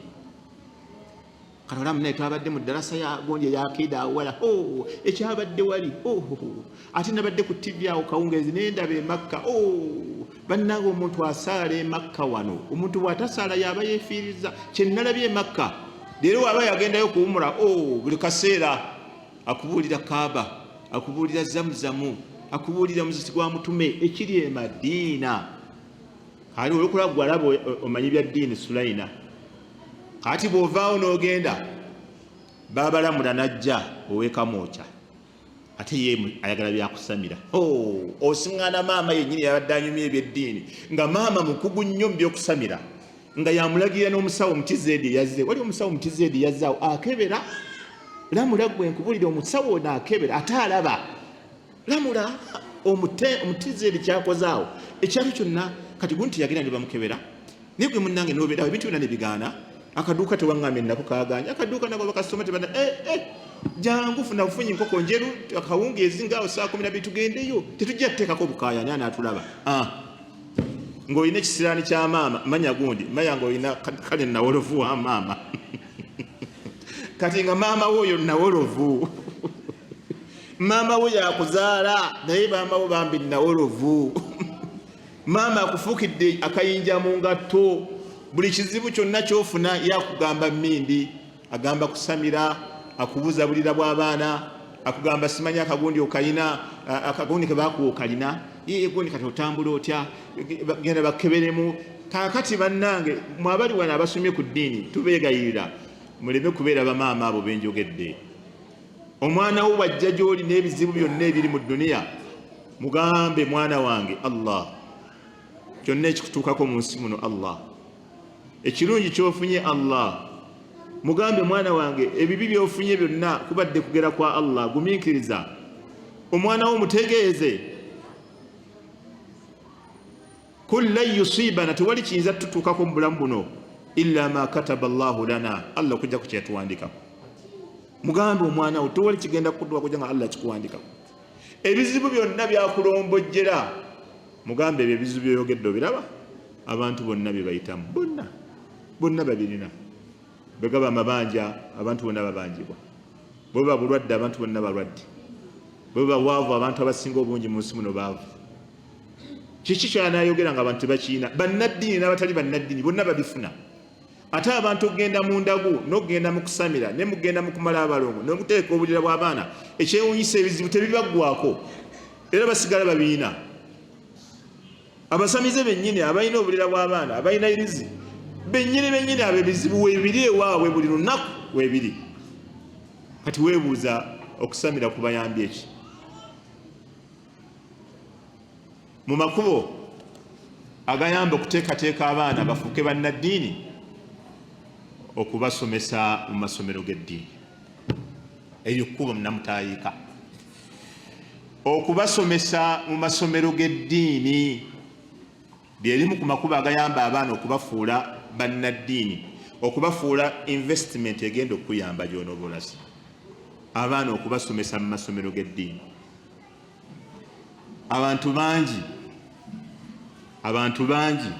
Kati olaba munaye twabadde mu ddalasa ya gundi eyakida awala, oh, ekyabadde wali, oh, ate nabadde ku TV awo kawungeezi nendaba emakka, oh, bannange omuntu asaala emakka wano, omuntu bw'atasaala yaba yeefiiriza. Kyenalabye emakka leero, waba yagendayo kuwumula, oh, buli kaseera akubuulira Kaaba, akubuulira Zamuzamu, akubuulira muziti gwa Mutume ekiri e Madiina. Ali olwokuba gwe alaba omanyi bya ddiini Sulaina. Kati bw'ovaawo n'ogenda babalamula n'ajja ow'ekamwokya, ate ye ayagala byakusamira. Oh, osiŋŋaana maama yennyini yabadde anyumya ebyeddiini, nga maama mukugu nnyo mu byokusamira, nga yamulagirira n'omusawo mutizeedi eyazze wali, omusawo mutizeedi yazzaawo akebera. Lamula gwe nkubulira, omusawo ono akebera ate alaba. Lamula omutizeedi kyakozaawo ekyalo kyonna. Kati gunti yagenda ne bamukebera, naye gwe munnange nobeerawo ebintu byonna ne bigaana. Akaduuka tewaŋŋambye nako kaganye, akaduuka nako bakasoma tebana. Eh, eh, jangu funa bufunyi nkoko njeru akawungeezi ngaawo saa 12 tugendeyo, tetujja tuteekako obukaaya ani anaatulaba. Ah. Ng'olina ekisiraani kya maama, manya gundi manya ng'olina kale nawolovu wa maama. Kati nga maama we oyo nawolovu. Maama wo yakuzaala, naye maama wo bambi nawolovu. Maama akufuukidde akayinja mu ngatto. Buli kizibu kyonna kyofuna yakugamba mindi, agamba kusamira, akubuuza bulira bw'abaana, akugamba simanyi akagundi okayina, akagundi kebakuwa okalina, gundi kati otambula otya, genda bakeberemu. Kaakati bannange mwabali wano abasomye ku ddiini, tubeegayirira muleme kubeera bamaama abo benjogedde. Omwana wo bwajja gy'oli n'ebizibu byonna ebiri mu duniya, mugambe mwana wange Allah, kyonna ekikutuukako mu nsi muno Allah, ekirungi kyofunye Allah. Mugambe mwana wange ebibi byofunye byonna kubadde kugera kwa Allah, gumiikiriza. Omwana wo mutegeeze kul lan yusibana, tewali kiyinza tutuukako mu bulamu buno illa ma kataba Allahu lana, Allah okujja ku kyeyatuwandikako. Mugambe omwana wo tewali kigenda kukutuuka kujja nga Allah kikuwandikako. Ebizibu byonna byakulombojjera, mugambe ebyo ebizibu byoyogedde obiraba, abantu bonna bye bayitamu, bonna bonna babirina. Bwe gaba amabanja, abantu bonna babanjibwa. Bwe buba bulwadde, abantu bonna balwadde. Bwe buba bwavu, abantu abasinga obungi mu nsi muno baavu. Kiki kyanayogera nga abantu tebakiina? Bannaddiini n'abatali bannaddiini bonna babifuna. Ate abantu okugenda mu ndagu n'okugenda mu kusamira ne mugenda mu kumala abalongo n'okuteeka obulira bw'abaana, ekyewuunyisa ebizibu tebibaggwako, era basigala babiina. Abasamize bennyini abalina obulira bw'abaana, abalina irizi bennyini bennyini, abo ebizibu weebiri ewaabwe buli lunaku weebiri. Kati weebuuza okusamira kubayambye ki? Mu makubo agayamba okuteekateeka abaana bafuuke bannaddiini, okubasomesa mu masomero g'eddiini. Eryo kkubo namutaayiika, okubasomesa mu masomero g'eddiini lyerimu ku makubo agayamba abaana okubafuula bannaddiini, okubafuula investment egenda okukuyamba gy'onooba olase. Abaana okubasomesa mu masomero g'eddiini. Abantu bangi, abantu bangi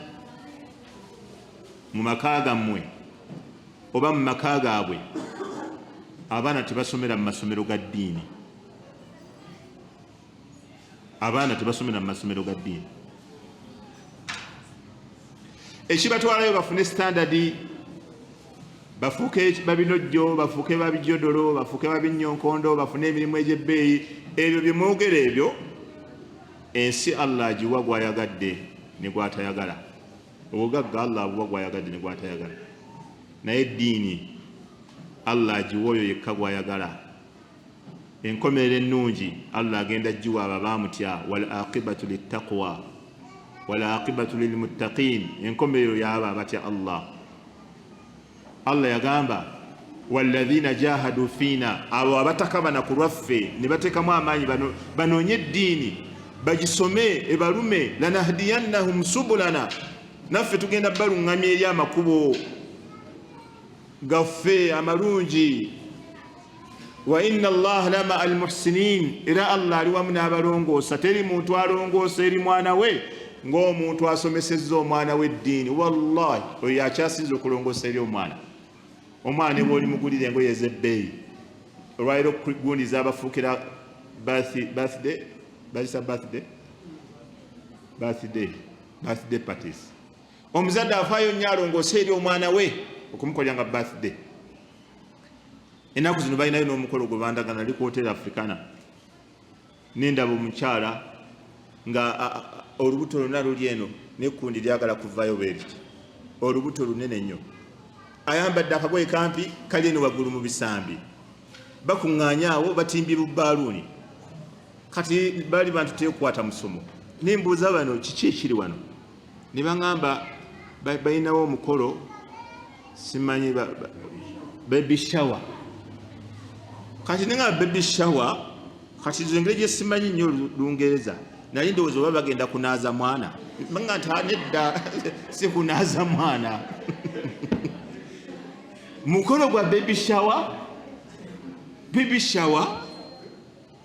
mu maka gammwe oba mu maka gaabwe abaana tebasomera mu masomero ga ddiini. Abaana tebasomera mu masomero ga ddiini. Ekibatwalayo bafune standard, bafuuke babinojjo, bafuuke babijodolo, bafuuke babinyonkondo, bafune emirimu egy'ebbeeyi. Ebyo bye mwogera ebyo, ensi Allah agiwa gw'ayagadde ne gw'atayagala. Obugagga Allah abuwa gw'ayagadde ne gw'atayagala, naye eddiini Allah agiwa oyo yekka gw'ayagala. Enkomerero ennungi Allah agenda giwa abo abaamutya, wal aqibatu littaqwa wal aqibatu lilmuttaqin, enkomerero y'abo abatya Allah. Allah yagamba walladhina jahadu fiina, abo abatakabana ku lwaffe ne bateekamu amaanyi banoonye eddiini bagisome ebalume, lanahdiyannahum subulana, naffe tugenda baluŋŋamya eri amakubo gaffe amalungi. Wa inna allaha lama al muhsinin, era Allah ali wamu n'abalongoosa. Teri muntu alongoosa eri mwana we ng'omuntu asomesezza omwana we eddiini. Wallahi oyo yakyasinza okulongoosa eri omwana. Omwana ne bw'olimugulira engoye ez'ebbeeyi, olwaliro gundi zabafuukira birthday, bazisa birthday, birthday, birthday parties. Omuzadde afaayo nnyo alongoose eri omwana we okumukolera nga birthday. Ennaku zino balinayo n'omukolo gwe bandagana nali ku Hotel Africana, nendaba omukyala nga olubuto lwonna luli eno n'ekkundi lyagala kuvaayo bwe riti, olubuto lunene nnyo, ayambadde akagoye kampi kali eno waggulu mu bisambi, bakuŋŋaanye awo batimbye bubbaaluuni. Kati bali bantu tekwata musomo, nembuuza bano kiki ekiri wano, ne baŋŋamba balinawo omukolo simanyi baby shower. Kati nenga baby shower, kati nze engeri gye simanyi nnyo Lungereza, nali ndowooza oba bagenda kunaaza mwana. Nga nti nedda, si kunaaza mwana, mukolo gwa baby shower. Baby shower,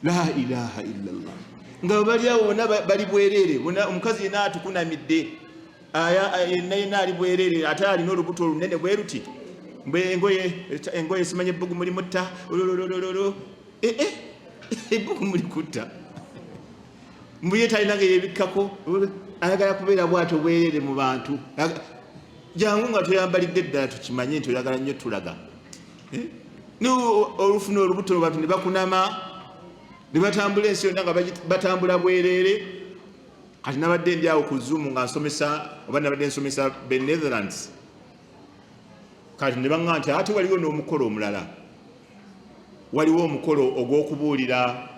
la ilaha illallah, nga bali awo bonna bali bwereere, omukazi yenna atukunamidde, yenna yenna ali bwereere, ate alina olubuto olunene bwe luti, engoye engoye simanyi ebbugu mulimu tta olololololo. Ebbuku mulikutta. Mbu ye talina ge yebikkako, ayagala kubeera bwatyo bwerere mu bantu. Jangu nga toyambalidde ddala tukimanye nti oyagala nnyo tulaga. Olufuna olubuto abantu ne bakunama ne batambula ensi yonna nga batambula bwereere. Kati nabadde ndi awo ku Zoom nga nsomesa, oba nabadde nsomesa be Netherlands. Kati ne baŋŋamba nti ate waliwo n'omukolo omulala, waliwo omukolo ogw'okubuulira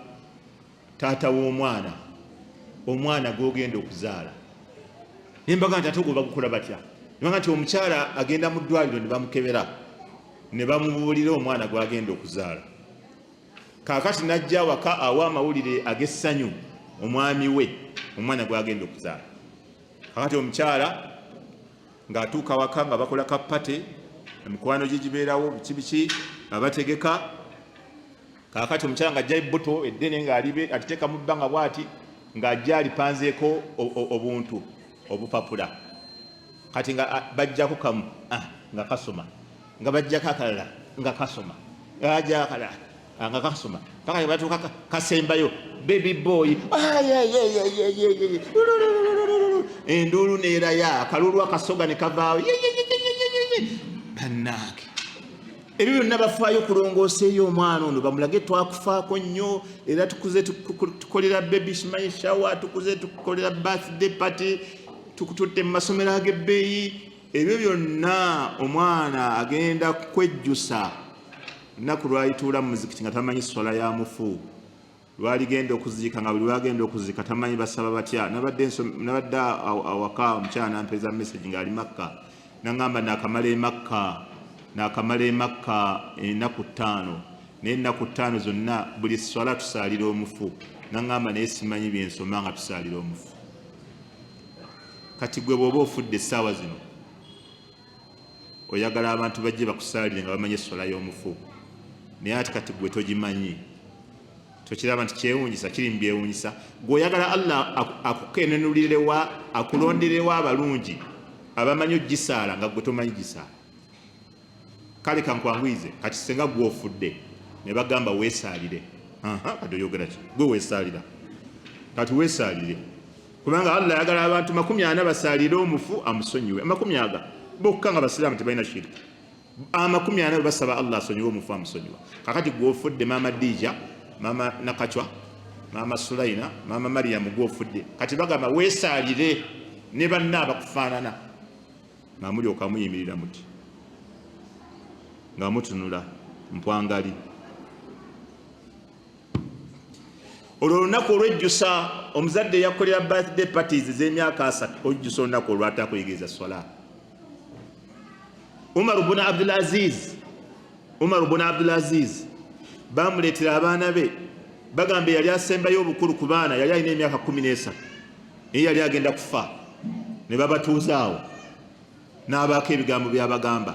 taata w'omwana, omwana gw'ogenda okuzaala. Ne mbagamba nti ate ogwo bagukola batya? Ne bagamba nti omukyala agenda mu ddwaliro ne bamukebera ne bamubuulira omwana gw'agenda okuzaala. Kaakati n'ajja awaka awa amawulire ag'essanyu omwami we omwana gw'agenda okuzaala. Kaakati omukyala ng'atuuka waka nga bakola ka pate, emikwano gye gibeerawo biki biki, abategeka. Kaakati omukyala ng'ajja ebbuto eddene ng'alibe aliteeka mu bbanga bw'ati, ng'ajja alipanzeeko obuntu obupapula. Kati nga bajjako kamu, nga kasoma, nga bajjako akalala nga kasoma, nga bajjako akalala nga kasoma, paka ne batuuka kasembayo baby boy, enduulu neeraya, akalulu akasoga ne kavaawo. Bannange, ebyo byonna bafaayo kulongoosa eyo omwana ono bamulage twakufaako nnyo, era tukuze tukolera baby simanyi shower, tukuze tukolera birthday party, tukututte mu masomero ag'ebbeeyi. Ebyo byonna omwana agenda kwejjusa lunaku lwalituula mu muzikiti nga tamanyi swala ya mufu, lwaligenda okuziika nga buli lwagenda okuziika tamanyi basaba batya. Nabadde awaka, omukyala nampeeza message ng'ali Makka, nangamba nakamala e Makka, nakamala e Makka ennaku 5, naye ennaku 5 zonna buli swala tusaalira omufu. Nangamba naye simanyi byensoma nga tusaalira omufu. Kati gwe bw'oba ofudde essaawa zino oyagala abantu bajje bakusaalire nga bamanyi esswala y'omufu, naye ate kati gwe togimanyi. Tokiraba nti kyewuunyisa, kiri mu byewuunyisa. Gwe oyagala Allah akukenenulirewa, akulonderewa abalungi abamanyi ogisaala nga gwe tomanyi gisaala. Kale kankwanguyize, kati senga gwe ofudde ne bagamba weesaalire, kati oyogera ki? Gwe weesaalira, kati weesaalire, kubanga Allah ayagala abantu 40 basaalire omufu amusonyiwe. 40 aga bokka nga basiraamu tebalina shiriki, 40 basaba Allah asonyiwe omufu amusonyiwa. Kakati gwe ofudde, maama Dija, maama Nakachwa, maama Sulaina, maama Mariam, gwe ofudde, kati bagamba weesaalire ne banna abakufaanana, nga mulyoka muyimirira muti nga mutunula mpwangali. Olwo olunaku olwejjusa omuzadde yakolera birthday parties ez'emyaka 3, ojjusa olunaku olwatakuyigiriza swala. Umar ibn Abdul Aziz, Umar ibn Abdul Aziz bamuleetera abaana be, bagamba yali asembayo obukulu ku baana yali alina emyaka 13, naye yali agenda kufa, ne babatuuza awo n'abaako ebigambo by'abagamba,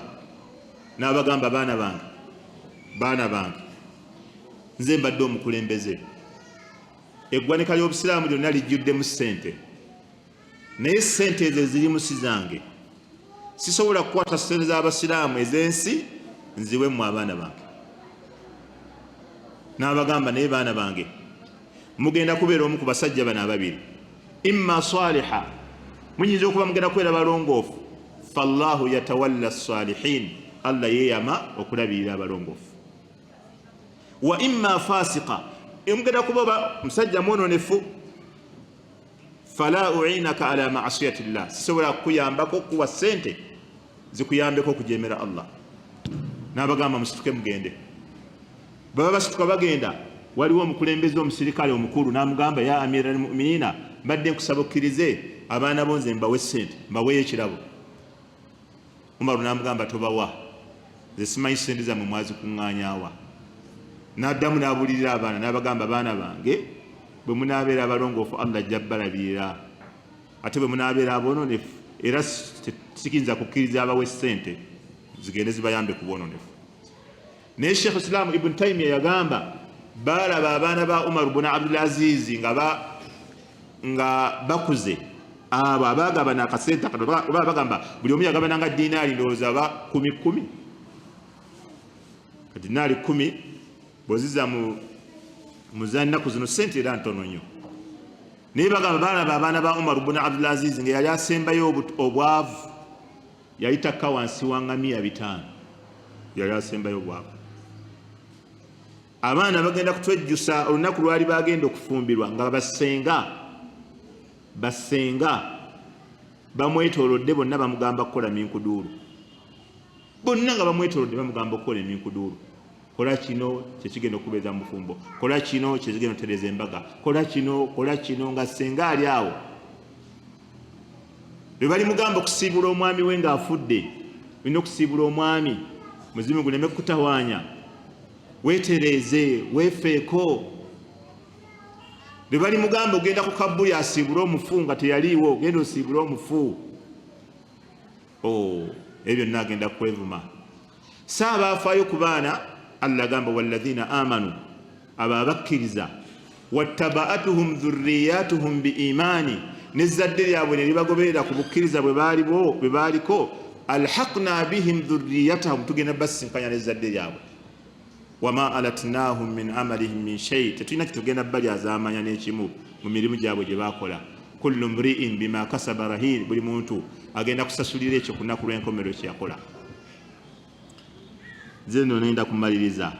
n'abagamba baana bange, baana bange, nze mbadde omukulembeze, eggwanika ly'obusiraamu lyonna lijjuddemu ssente, naye ssente ezo ezirimu si zange, sisobola kukwata ssente z'abasiraamu ez'ensi nziwe mmwe abaana bange. N'abagamba naye baana bange, mugenda kubeera omu ku basajja bano ababiri, imma saliha, muyinza okuba mugenda kubeera balongoofu, fallahu yatawalla salihin, Allah yeeyama okulabirira abalongoofu, wa imma fasika, mugenda kuba musajja mwononefu, fala uinaka ala maasiyati llah, sisobola kukuyambako kuwa ssente zikuyambeko okujemera Allah. N'abagamba musituke mugende. Baba basituka bagenda, waliwo omukulembeze omusirikale omukulu n'amugamba, ya amira almuminina, mbadde nkusaba okkirize abaana bo nze mbawe ssente, mbaweeyo ekirabo. Umaru n'amugamba tobawa, nze simanyi ssente zammwe mwazikuŋŋaanyaawa. N'addamu n'abuulirira abaana n'abagamba, baana bange, bwe munaabeera abalongoofu Allah ajja bbalabirira, ate bwe munaabeera aboononefu era sikiyinza kukkiriza abawe ssente zigende zibayambe ku bwononefu. Naye Sheikh Islam Ibn Taymiya yagamba baalaba abaana ba Umar ibn Abdul Aziz nga bakuze, abo abaagabana akasente akatono, oba bagamba buli omu yagabananga dinaari ndowooza ba 10 10, kati dinaari 10 bw'oziza mu Muzannaku zino sente era ntono nnyo, naye bagamba baalaba abaana ba Umar bun Abdulaziz nga yali asembayo obwavu, yali takka wansi wa ngamiya 500, yali asembayo obwavu. Abaana bagenda kutwejjusa olunaku lwali bagenda okufumbirwa nga basenga bamwetoolodde bonna, bamugamba kukola minkuduulu, bonna nga bamwetoolodde bamugamba okukola eminkuduulu. Kola kino kyekigenda okubeeza mu bufumbo, kola kino kyekigenda okutereeza embaga, kola kino, kola kino, nga senga ali awo. Lwe balimugamba okusiibula omwami we ng'afudde, olina okusiibula omwami, muzimu guleme kukutawaanya, weetereeze, weefeeko. Lwe balimugamba ogenda ku kabbuli asiibule omufu nga teyaliiwo, genda osiibule omufu. Oh, ebyo byonna agenda kwevuma. Saaba afaayo ku baana. Allah agamba walladhina amanu, abo abakkiriza, wattabaatuhum dhurriyatuhum biimaani, n'ezzadde lyabwe ne libagoberera ku bukkiriza bwe baaliko, alhaqna bihim dhurriyatahum, tugenda basisinkanya n'ezzadde lyabwe. Wama alatnahum min amalihim min shay, tetulina kyetugenda balyazaamanya n'ekimu mu mirimu gyabwe gye baakola. Kullu mri'in bima kasaba rahin, buli muntu agenda kusasulira ekyo ku lunaku lw'enkomerero kye yakola. Nze nno nenda kumaliriza.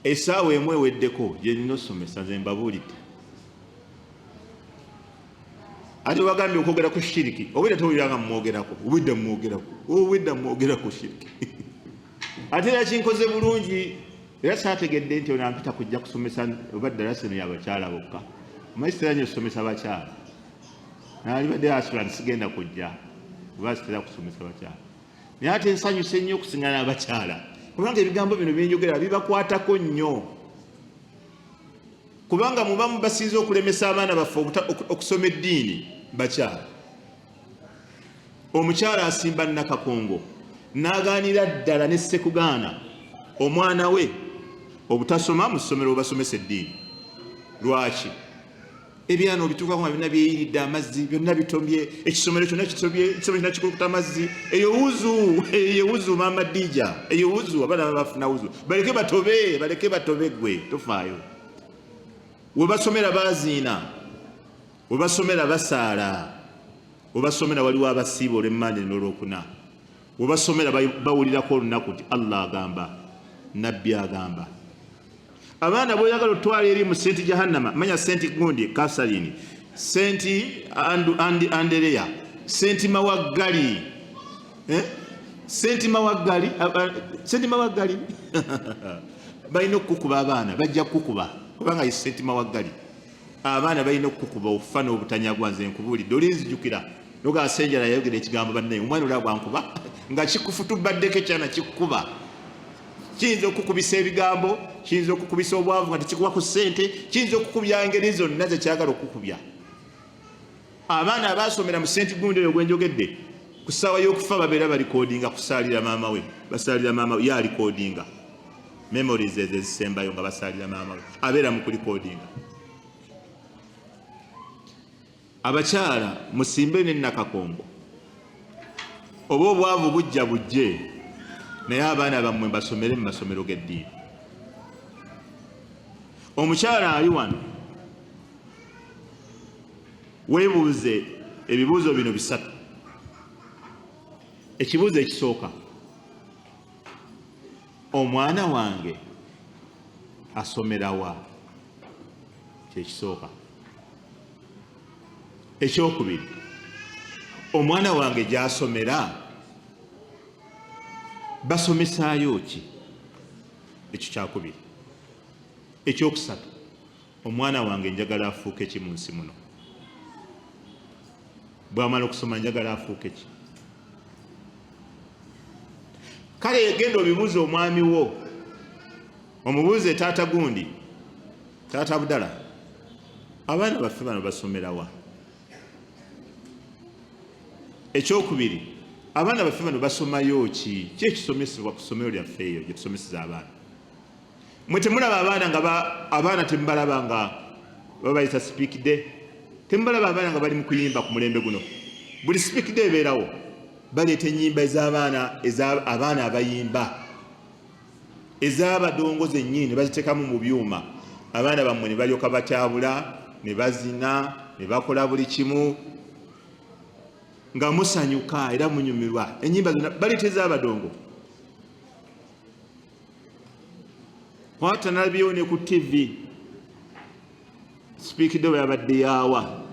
Essaawa emu eweddeko gye nina osomesa, nze mbabuulidde. Ate wagambye okwogera ku shiriki, obwedda towulira nga mumwogerako, obwedda mumwogerako, obwedda mumwogera ku shiriki. Ate era kinkoze bulungi, era saategedde nti ono ampita kujja kusomesa oba ddala seno y'abakyala bokka. Omanyi sitera nnyo okusomesa bakyala, naalibadde asula nti sigenda kujja oba sitera kusomesa bakyala, naye ate nsanyuse nnyo okusingana abakyala, kubanga ebigambo bino byenjogera bibakwatako nnyo, kubanga mubamu basinze okulemesa abaana baffe okusoma eddiini bakyala. Omukyala asimba Nakakongo n'agaanira ddala ne Sekugaana omwana we obutasoma mu ssomero obasomesa eddiini. Lwaki? Ebyana obituukako nga byonna byeyiridde amazzi, byonna bitobye, ekisomero kyonna kitobye, ekisomero kyonna kikulukuta amazzi. Eyo wuzu, eyo wuzu maama Dija, eyo wuzu, abaana bafuna wuzu, baleke batobe, baleke batobe, gwe tofaayo. We basomera baziina, we basomera basaala, we basomera waliwo abasiiba olw'emmande n'olwokuna, we basomera bawulirako olunaku nti Allah agamba, Nabbi agamba. Abaana bw'oyagala otwala eri mu Senti Jahannama, manya Senti gundi Kasalini, Senti Andereya, Senti Mawaggali, Senti Mawaggali, Senti Mawaggali balina okukukuba abaana, bajja kukukuba kubanga ye Senti Mawaggali. Abaana balina okukukuba okufa n'obutanyagwa. Nze nkubuulidde, olinzijukira noga Senjala yayogera ekigambo bannaye, omwana oli agwankuba nga kikufutubaddeko ekyana kikukuba. Kiyinza okukubisa ebigambo, kiyinza okukubisa obwavu nga tekikuwa ku ssente, kiyinza okukubya ngeri zonna zekyagala okukubya. Abaana abaasomera mu Senti gundi oyo gwenjogedde, ku ssaawa y'okufa babeera balikodinga kusaalira maama we, basaalira maama we, ye alikodinga memories ezo ezisembayo nga basaalira maama we, abeera mu kulikodinga. Abakyala musimbe ne Nakakongo, oba obwavu bujja bujje, naye abaana bammwe basomere mu masomero g'eddiini. Omukyala ali wano weebuuze ebibuuzo bino bisatu. Ekibuuzo ekisooka, omwana wange asomera wa? Kyekisooka. Ekyokubiri, omwana wange gy'asomera basomesaayo ki? Ekyo kyakubiri. Ekyokusatu, omwana wange njagala afuuke ki mu nsi muno? Bw'amala okusoma njagala afuuke ki? Kale genda obibuuze omwami wo, omubuuze taata gundi, taata Budala, abaana baffe bano basomera wa? Ekyokubiri, abaana baffe bano basomayo ki? Ki ekisomesebwa ku ssomero lyaffe eyo gye tusomeseza abaana? Mwe temulaba abaana nga abaana temubalaba nga babayita speak day, temubalaba abaana nga bali mu kuyimba ku mulembe guno. Buli speak day ebeerawo baleeta ennyimba ez'abaana, abaana abayimba. Ez'abadongo zennyini ne baziteekamu mu byuma, abaana bammwe ne balyoka batyabula, ne bazina, ne bakola buli kimu nga musanyuka era munyumirwa. Ennyimba zonna baleeta ez'abadongo. Kwata nalabyewo ne ku TV sipiikidde bwe yabadde yaawa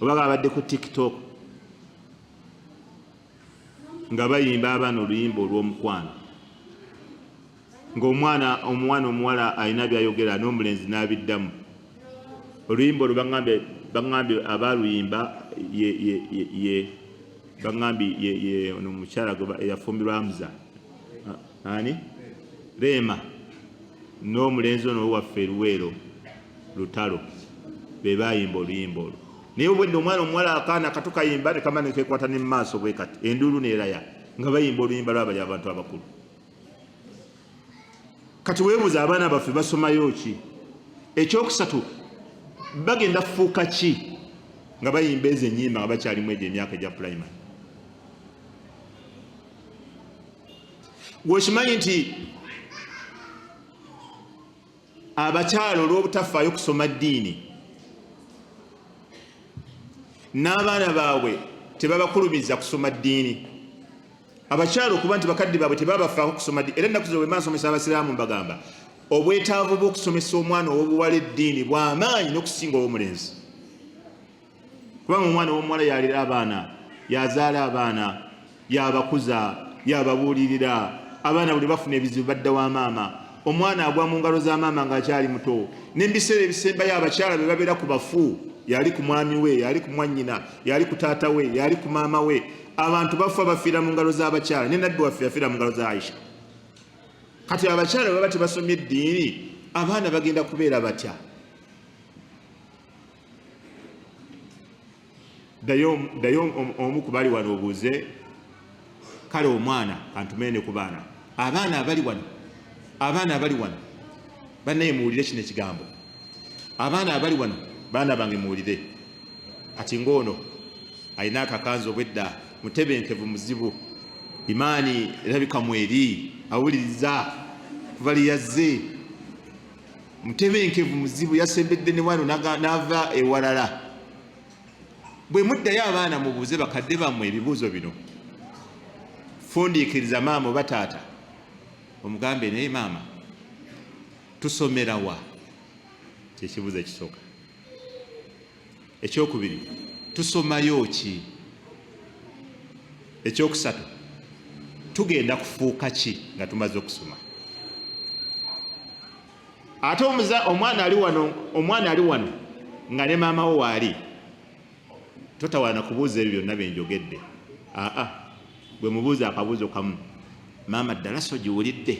oba babadde ku TikTok nga bayimba abaana oluyimba olw'omukwano, ng'omwana omwana omuwala alina byayogera n'omulenzi n'abiddamu. Oluyimba olwo baŋŋambye abaaluyimba ye, ye, ye, ye baŋŋambye ye, ye ono omukyala eyafumbirwa Hamza ani Rema n'omulenzi ono owaffe Luweero Lutalo be baayimba oluyimba olwo. Naye obwedda omwana omuwala akaana kato kayimba ne kamala ne keekwata ne mu maaso bwe kati, enduulu n'eraya nga bayimba oluyimba lw'abali abantu abakulu. Kati weebuuza abaana baffe basomayo ki? Ekyokusatu, bagenda kufuuka ki nga bayimba ezo ennyimba nga bakyalimu egyo emyaka egya pulayimale? Gwe okimanyi nti abakyala olw'obutafaayo kusoma ddiini n'abaana baabwe tebabakulumiza kusoma ddiini, abakyala okuba nti bakadde baabwe tebabafaako kusoma ddiini. Era ennaku zino bwe mba nsomesa abasiraamu mbagamba obwetaavu bw'okusomesa omwana ow'obuwala eddiini bw'amaanyi n'okusinga ow'omulenzi, kubanga omwana ow'omuwala yalera abaana, yazaala abaana, yabakuza, yababuulirira. Abaana buli bafuna ebizibu badda wa maama. Omwana agwa mu ngalo za maama ng'akyali muto. Ne mu biseera ebisembayo abakyala be babeera ku bafu, yali ku mwami we, yali ku mwannyina, yali ku taata we, yali ku maama we. Abantu bafa bafiira mu ngalo z'abakyala. Ne nabbi waffe yafiira mu ngalo za Aisha. Kati abakyala bwe baba tebasomye eddiini, abaana bagenda kubeera batya? Ddayo omu ku bali wano obuuze, kale omwana kantumene ne ku baana, abaana abali wano, abaana abali wano bannaye muwulire kino ekigambo, abaana abali wano, baana bange muwulire. Kati ng'ono alina akakanzu obwedda mutebenkevu muzibu, imaani erabika mweri, awuliriza kuva lye yazze, mutebenkevu muzibu, yasembedde ne wano n'ava ewalala. Bwe muddayo abaana mubuuze bakadde bammwe ebibuuzo bino. Fundiikiriza maama oba taata omugambe, naye maama tusomera wa? Kyekibuuzo ekisooka. Ekyokubiri, tusomayo ki? Ekyokusatu, tugenda kufuuka ki nga tumaze okusoma? Ate omwana ali wano, omwana ali wano nga ne maama wo waali, totawaana kubuuza ebyo byonna bye njogedde. Aa, gwe mubuuza akabuuzo kamu, maama ddala so giwulidde?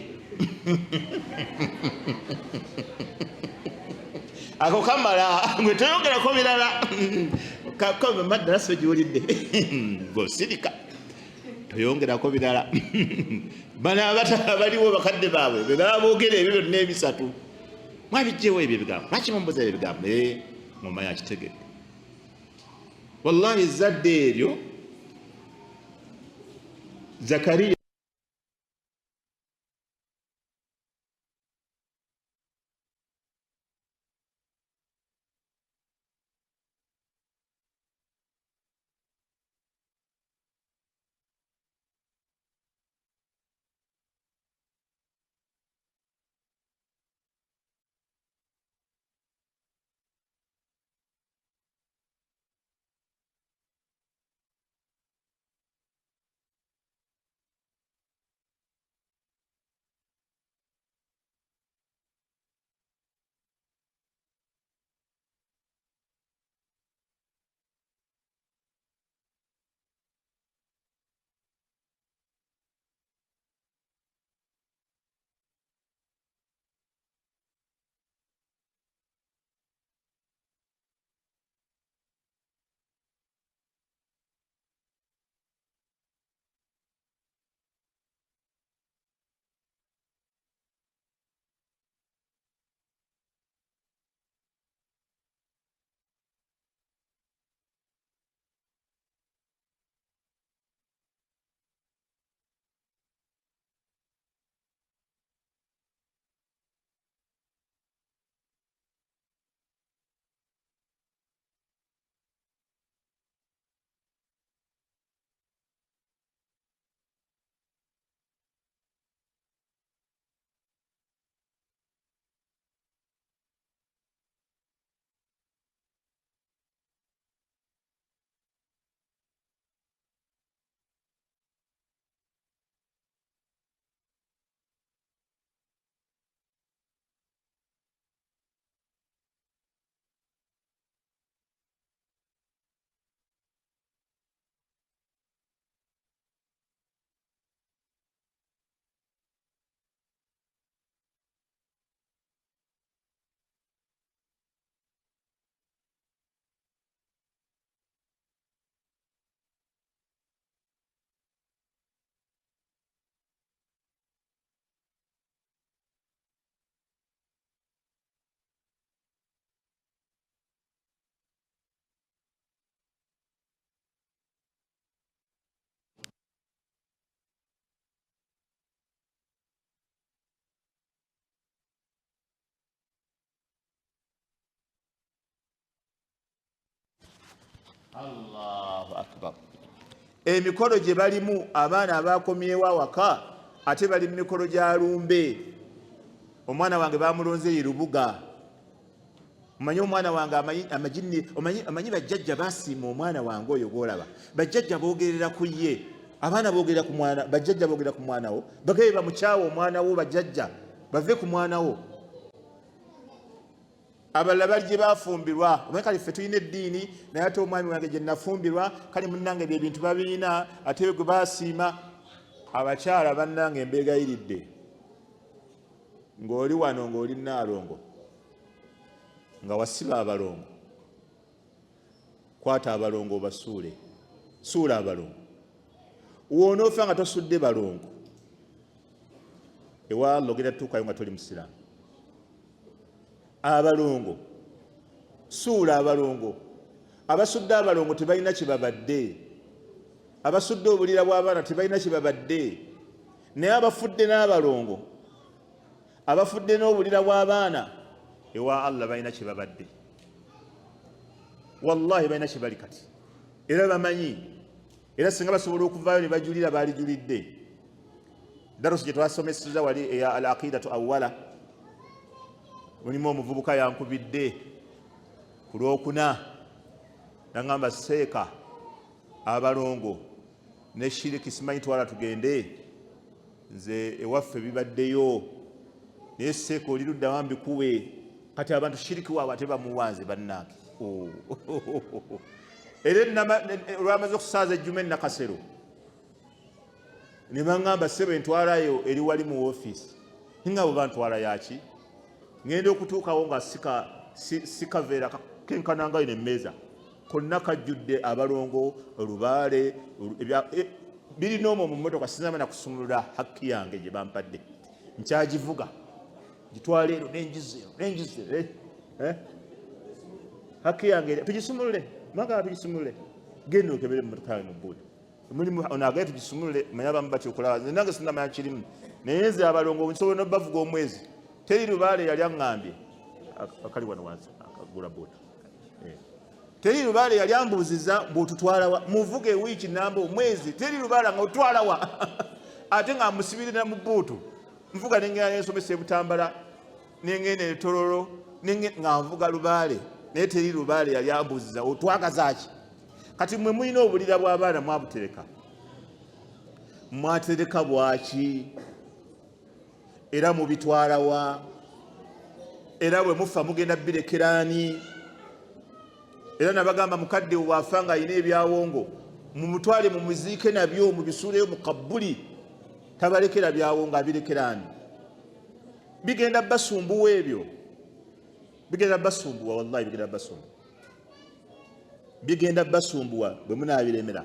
Ako kamala, gwe toyogerako birala. Maama ddala so giwulidde? Gosirika, toyongerako birala. Bano abaliwo bakadde baabwe be baboogera ebyo byonna ebisatu, mwabijjewo ebyo ebigambo, lwaki mumbuza ebyo ebigambo? Ngoma yakitegedde. Wallahi ezzadde eryo Zakariya Allahu akbar. Emikolo gye balimu abaana abakomyewo awaka ate bali mu mikolo gya lumbe. Omwana wange bamulonze ye Lubuga. Omanyi omwana wange amajinni, omanyi bajjajja basiima omwana wange oyo gwolaba. Bajjajja boogerera ku ye. Abaana boogera ku mwana, bajjajja boogera ku mwana wo. Bagaye bamukyawa omwana wo bajjajja. Bave ku mwana wo. Abalala bali gye bafumbirwa. Omanyi kale ffe tulina eddiini naye ate omwami wange gye nafumbirwa kale munnange bye bintu babirina ate gwe basiima. Abakyala bannange mbeegayiridde ng'oli wano ng'oli Nnaalongo nga wasiba abalongo, kwata abalongo obasuule, suula abalongo. W'onoofa nga tosudde balongo ewa Allah ogenda tutuukayo nga toli musiraamu. Abalongo suula abalongo. Abasudde abalongo tebalina kye babadde, abasudde obulira bw'abaana tebalina kye babadde, naye abafudde n'abalongo, abafudde n'obulira bw'abaana ewa Allah balina kye babadde. Wallahi balina kye bali kati, era bamanyi, era singa basobola okuvaayo ne bajulira baalijulidde. Darusi gye twasomeseza wali eya al aqidatu awwala, mulimu omuvubuka yankubidde ku lwokuna nangamba seeka abalongo ne shiriki simanyi twala tugende, nze ewaffe bibaddeyo naye seeka oli ludda wa mbikuwe. Kati abantu shiriki waabwe ate bamuwanze bannange. Oh. Era olwamaze okusaaza ejjuma e Nakasero ne baŋŋamba ssebo entwalayo eri wali mu woofiisi, nga bwe bantwala yaki ŋŋenda okutuukawo nga sikaveera kenkanangayo nemmeeza konna kajjudde abalongo olubaale birina omwo mu mmotoka. Sinaba na kusumulula hakki yange gye bampadde, nkyagivuga gitwala ero nenjiza ero nenjiza ero. Hakki yange tugisumulule, magala tugisumulule, genda okebere mu mmotoka yange mu bbuutu mulimu ono agaye tugisumulule. Manye abamu batya okulaba, nze nange sinamanya kirimu, naye nze abalongo nsobola nobavuga omwezi. Teri lubaale yali aŋŋambye akali wano wansi akagula buutu, teri lubaale yali ambuuziza mbu otutwalawa, muvuga ewiiki namba omwezi, teri lubaale nga otutwalawa ate nga musibirira mu buutu. Nvuga nengenda nensomesa ebutambala, nengenda etololo nga nvuga lubaale, naye teri lubaale yali ambuuziza otwagazaki. Kati mwe mulina obulira bw'abaana mwabutereka, mwatereka bwaki era mubitwalawa, era bwe mufa mugenda birekeraani? Era nabagamba mukadde bw'afa nga alina ebyawongo mumutwale mumuziike nabyo, mubisuuleyo mu kabbuli. Tabalekera byawongo, abirekeraani? Bigenda basumbuwa ebyo, bigenda basumbuwa, wallahi bigenda basumbuwa, bigenda basumbuwa bwe munaabiremera.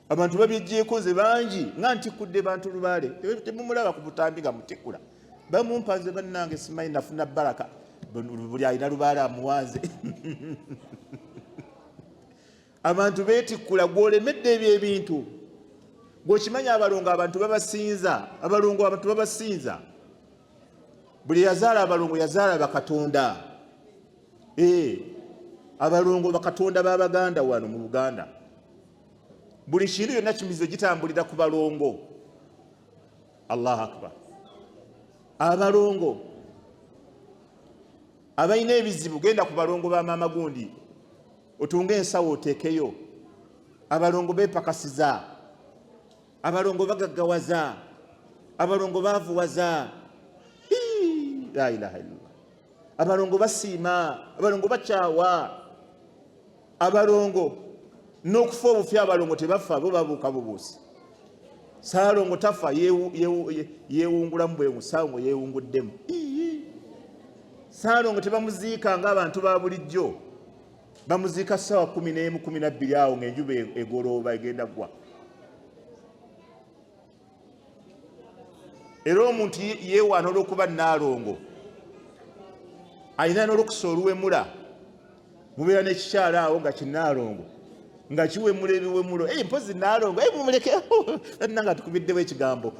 Abantu babyejjeeko, nze bangi nga ntikkudde bantu lubaale, temumulaba ku butambi nga mutikkula, bamumpa nze bannange simanyi nafuna baraka, buli alina lubaale amuwanze. Abantu beetikkula, gwolemedde ebyo ebintu gweokimanya. Abalongo abantu babasinza, abalongo abantu babasinza, buli yazaala abalongo yazaala bakatonda. Abalongo bakatonda b'Abaganda wano mu Buganda, buli kintu yonna kimizo gitambulira ku balongo. Allahu akbar. Abalongo abalina ebizibu, genda ku balongo ba maama gundi otunge ensawo oteekeyo. Abalongo beepakasiza, abalongo bagaggawaza, abalongo baavuwaza. La ilaha illallah. Abalongo basiima, abalongo bakyawa, abalongo n'okufa obufi abalongo tebafa, bo babuuka bubuusi. Saalongo tafa, yeewungulamu bwengu, saalongo yeewunguddemu. Saalongo tebamuziika ng'abantu ba bulijjo, bamuziika ssaawa 11, 12 awo ng'enjuba egolooba egenda ggwa. Era omuntu yeewaana olw'okuba nnaalongo alina n'olukusa oluwemula, mubeera n'ekikyala awo nga kinnaalongo nga kiwemula ebiwemulo, mpozi nnaalongo mumuleke nna nga tukubiddewo ekigambo.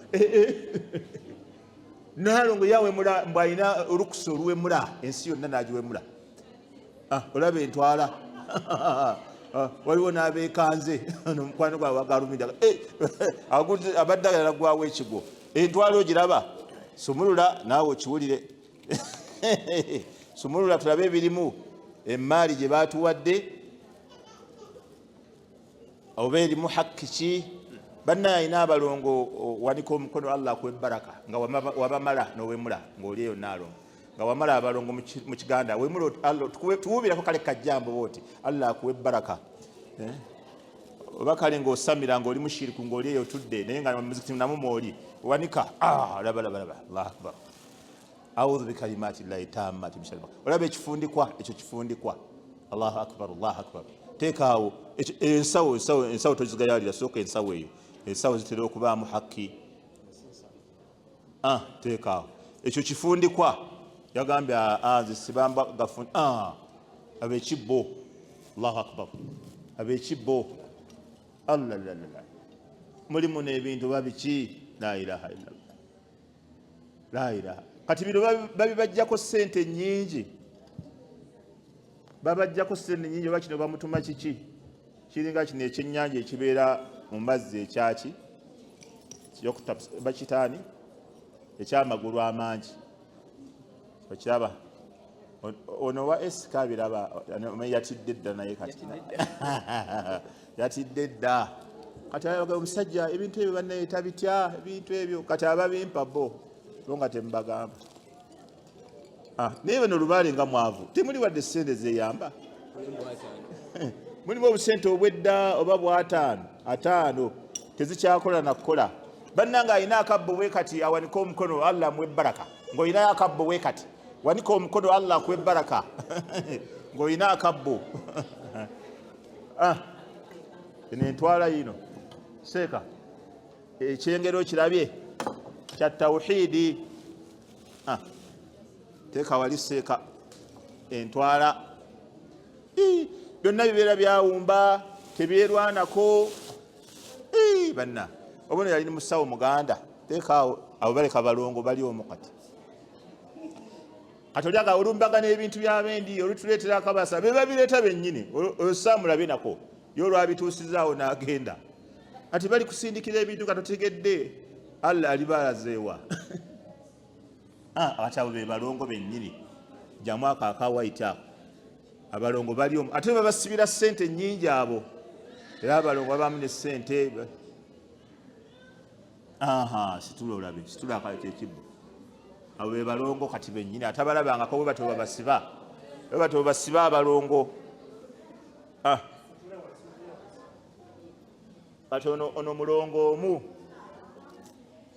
Nnaalongo yawemula mbu alina olukusa oluwemula ensi yonna n'agiwemula. Olaba entwala Waliwo n'abeekanze omukwano gwawe wagalumira eh, abadde agala gwawo ekigwo. Entwala ogiraba, sumulula naawe okiwulire, sumulula tulabe ebirimu. Emaali gye batuwadde oba erimu hakki ki? Bannaye alina abalongo, wanika omukono, Allah akuwa ebbaraka nga wabamala nowemula ng'oli eyo naalongo nga wamala abalongo mu Kiganda wemula, tuwubirako kale kajjambo booti, Allah akuwa ebbaraka eh? Oba kale ng'osamira ng'oli mushiriku ng'oli eyo otudde naye nga muzikiti namu mwoli wanika, ah, laba laba laba, Allahu akbar, audhu bikalimati llahi tammati min sharri. Olaba ekifundikwa ekyo, kifundikwa. Allahu akbar, Allahu akbar. Teekaawo ensawo, ensawo, ensawo tozigayalira. Sooka ensawo eyo, ensawo zitera okubaamu hakki. Ah, teekaawo ekyo kifundikwa. Yagambye, ah, ah, nze sibamba gafu. Aba ekibbo, Allahu akbar, aba ekibbo. Allalalala, mulimu n'ebintu babiki. La ilaha illallah, la ilaha. Kati bino babibajjako sente nyingi, babajjako sente nyingi. Oba kino bamutuma kiki? Kiringa kino ekyennyanja ekibeera mu mazzi ekyaki bakitaani ekyamagulu amangi, okiraba? Ono wa SK biraba yatidde dda, naye kati yatidde dda. Kati ayaga omusajja ebintu ebyo bannaye tabitya ebintu ebyo. Kati ababimpa bo bo nga temubagamba. Ah, naye bano lubaale nga mwavu, temuli wadde sente zeyamba, mulimu obusente obwedda oba bwataano ataano tezikyakola nakukola. Bannanga alina akabbo bwe kati awanike omukono, Allah amuwe baraka. Ng'olinayo akabbo bwe kati, wanika omukono, Allah akuwe baraka ng'olina akabbo. Ah, eno entwala yino seeka ekyengero kirabye kya tawhidi. Ah, teeka wali seeka entwala. Byonna bibeera byawumba, tebyerwanako. Banna obona yali musawo muganda. Teekaawo abo baleka balongo bali omu. Kati kati olyaga olumbagana ebintu byabendi olutuleetera akabasa, be babireeta bennyini. Osamulabye nako ye olwabituusizaawo n'agenda. Kati bali kusindikira ebintu nga totegedde Allah aliba alazeewa. Ati abo be balongo bennyini. Jamu ako akawaiti ako, abalongo bali omu ate babasibira sente nnyingi abo. Era abalongo babamu ne sente. Aha, situla olabe, situla akayo kyekibbo. Abo be balongo kati bennyini. Atabalabangako bwe batyo babasiba, bwe batyo babasiba abalongo. Ah. Kati ono, ono mulongo omu,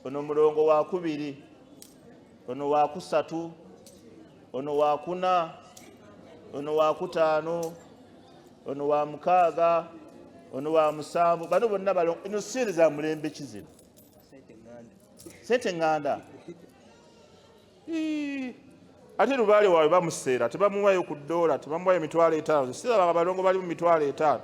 ono mulongo wakubiri, ono wakusatu, ono wakuna, ono wakutaano, ono wa mukaaga, ono wa musanvu. Bano bonna balongo. Eno sente za mulembe ki zino? Sente ŋŋanda. Ate lubaale waabwe bamuseera, tebamuwayo ku ddoola, tebamuwayo 50,000. Sirabanga abalongo bali mu 50,000.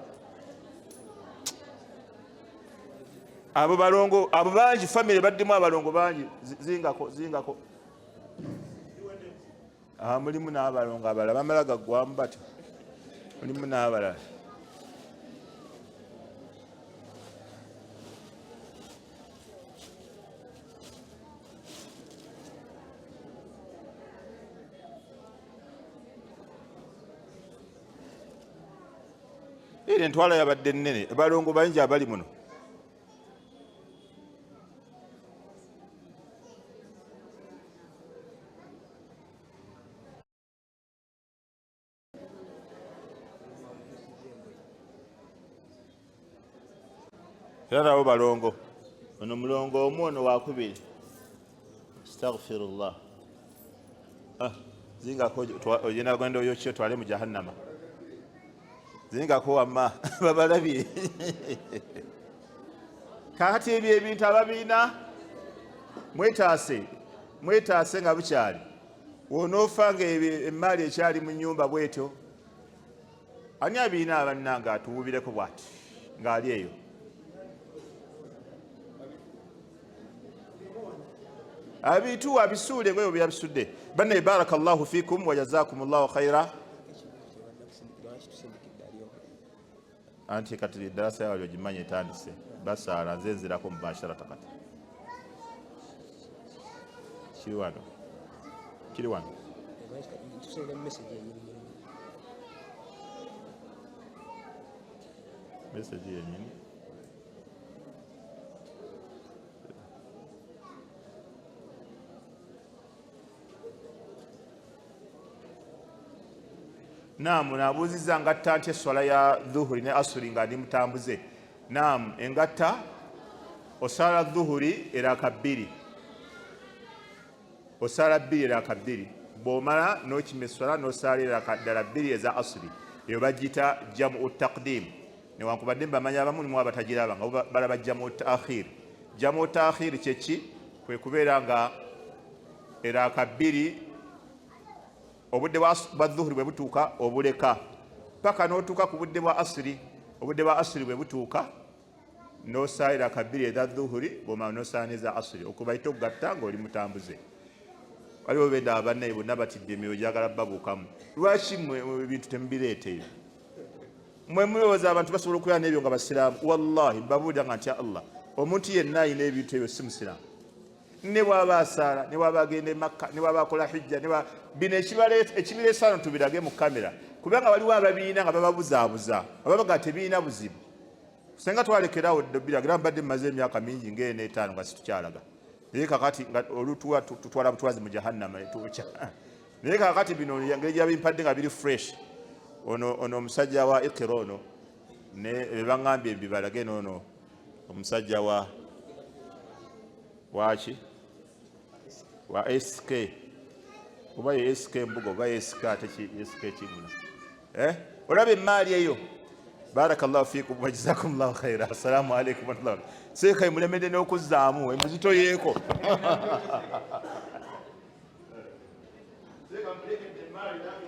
Abo balongo abo bangi, famire baddemu abalongo bangi. Zingako, zingako. Ah, mulimu n'abalongo abalala bamala gaggwamu batyo, mulimu n'abalala. Era entwala yabadde nnene, balongo bangi abali muno. Era nabo balongo. Ono mulongo omu, ono wakubiri. Astaghfirullah. Ah, zingako ogenda genda oyokye otwale mu jahannama. Zingako wamma babalabye. Kakati ebyo ebintu ababiina mwetaase, mwetaase nga bukyali. Wonoofa nga emaali ekyali mu nyumba bwetyo, ani abiina abannanga atuwubireko bwati ng'ali eyo? Abituwa abisuule ngaoyo byabisudde. Bannaye, barakallahu fikum wa jazakum llahu khaira. Anti kati eddalasa yawali ogimanyi etandise, basaala, nze nzirako mubasharata. Kati kiri wano, kiri wano. Message yenyini. Naamu, nabuuziza ngatta ntya esswala ya dhuhuri ne asuri nga ndi mutambuze? Naamu, engatta osaala dhuhuri eraka bbiri, osaala bbiri eraka bbiri, bw'omala n'okima esswala n'osaala eraka ddala bbiri eza asuri. Eyo bagiyita jamu taqdim, newankubadde mbamanya abamu nimu abatagiraba nga balaba jamu taakhir. Jamu taakhir kyeki? Kwe kubeera nga eraka bbiri, obudde bwa dhuhuri bwe butuuka obuleka paka n'otuuka ku budde bwa asiri. Obudde bwa asiri bwe butuuka n'osaala eraka bbiri eza dhuhuri, bwomala n'osaala n'eza asiri, okubayita okugatta ng'oli mutambuze. Waliwo benda abannaye bonna batidde, emyoyo gyagala babuukamu. Lwaki mwe ebintu temubireeta ebyo? Mwe mulowooza abantu basobola okubeera n'ebyo nga basiraamu? Wallahi mbabuulira nga ntya Allah, omuntu yenna alina ebintu ebyo si musiraamu, ne bwaba asaala, ne bwaba agenda e Makka, ne bwaba akola hijja. Bino ekibireesa no tubirage mu kamera, kubanga waliwo ababiina nga bababuzaabuza, ababaga tebirina buzibu. Senga twalekerawo biragira, mbadde mmaze emyaka mingi ng'ena etaano nga situkyalaga, naye kakati nga olutuwa tutwala butwazi mu jahannama tukya. Naye kakati bino engeri gyabimpadde nga biri fresh, ono omusajja wa Ikira ono ne bebaŋŋambye mbibalage, noono omusajja wa waki wa SK, oba ye SK Mbuga oba ye SK, ate ki SK kigula, eh? Olaba emaali eyo. Barakallahu fikum wa jazakumullahu khaira. Assalamu alaikum warahmatullahi. Seeka mulemedde n'okuzzaamu emuzito yeeko. Seeka mulekedde emaali nange.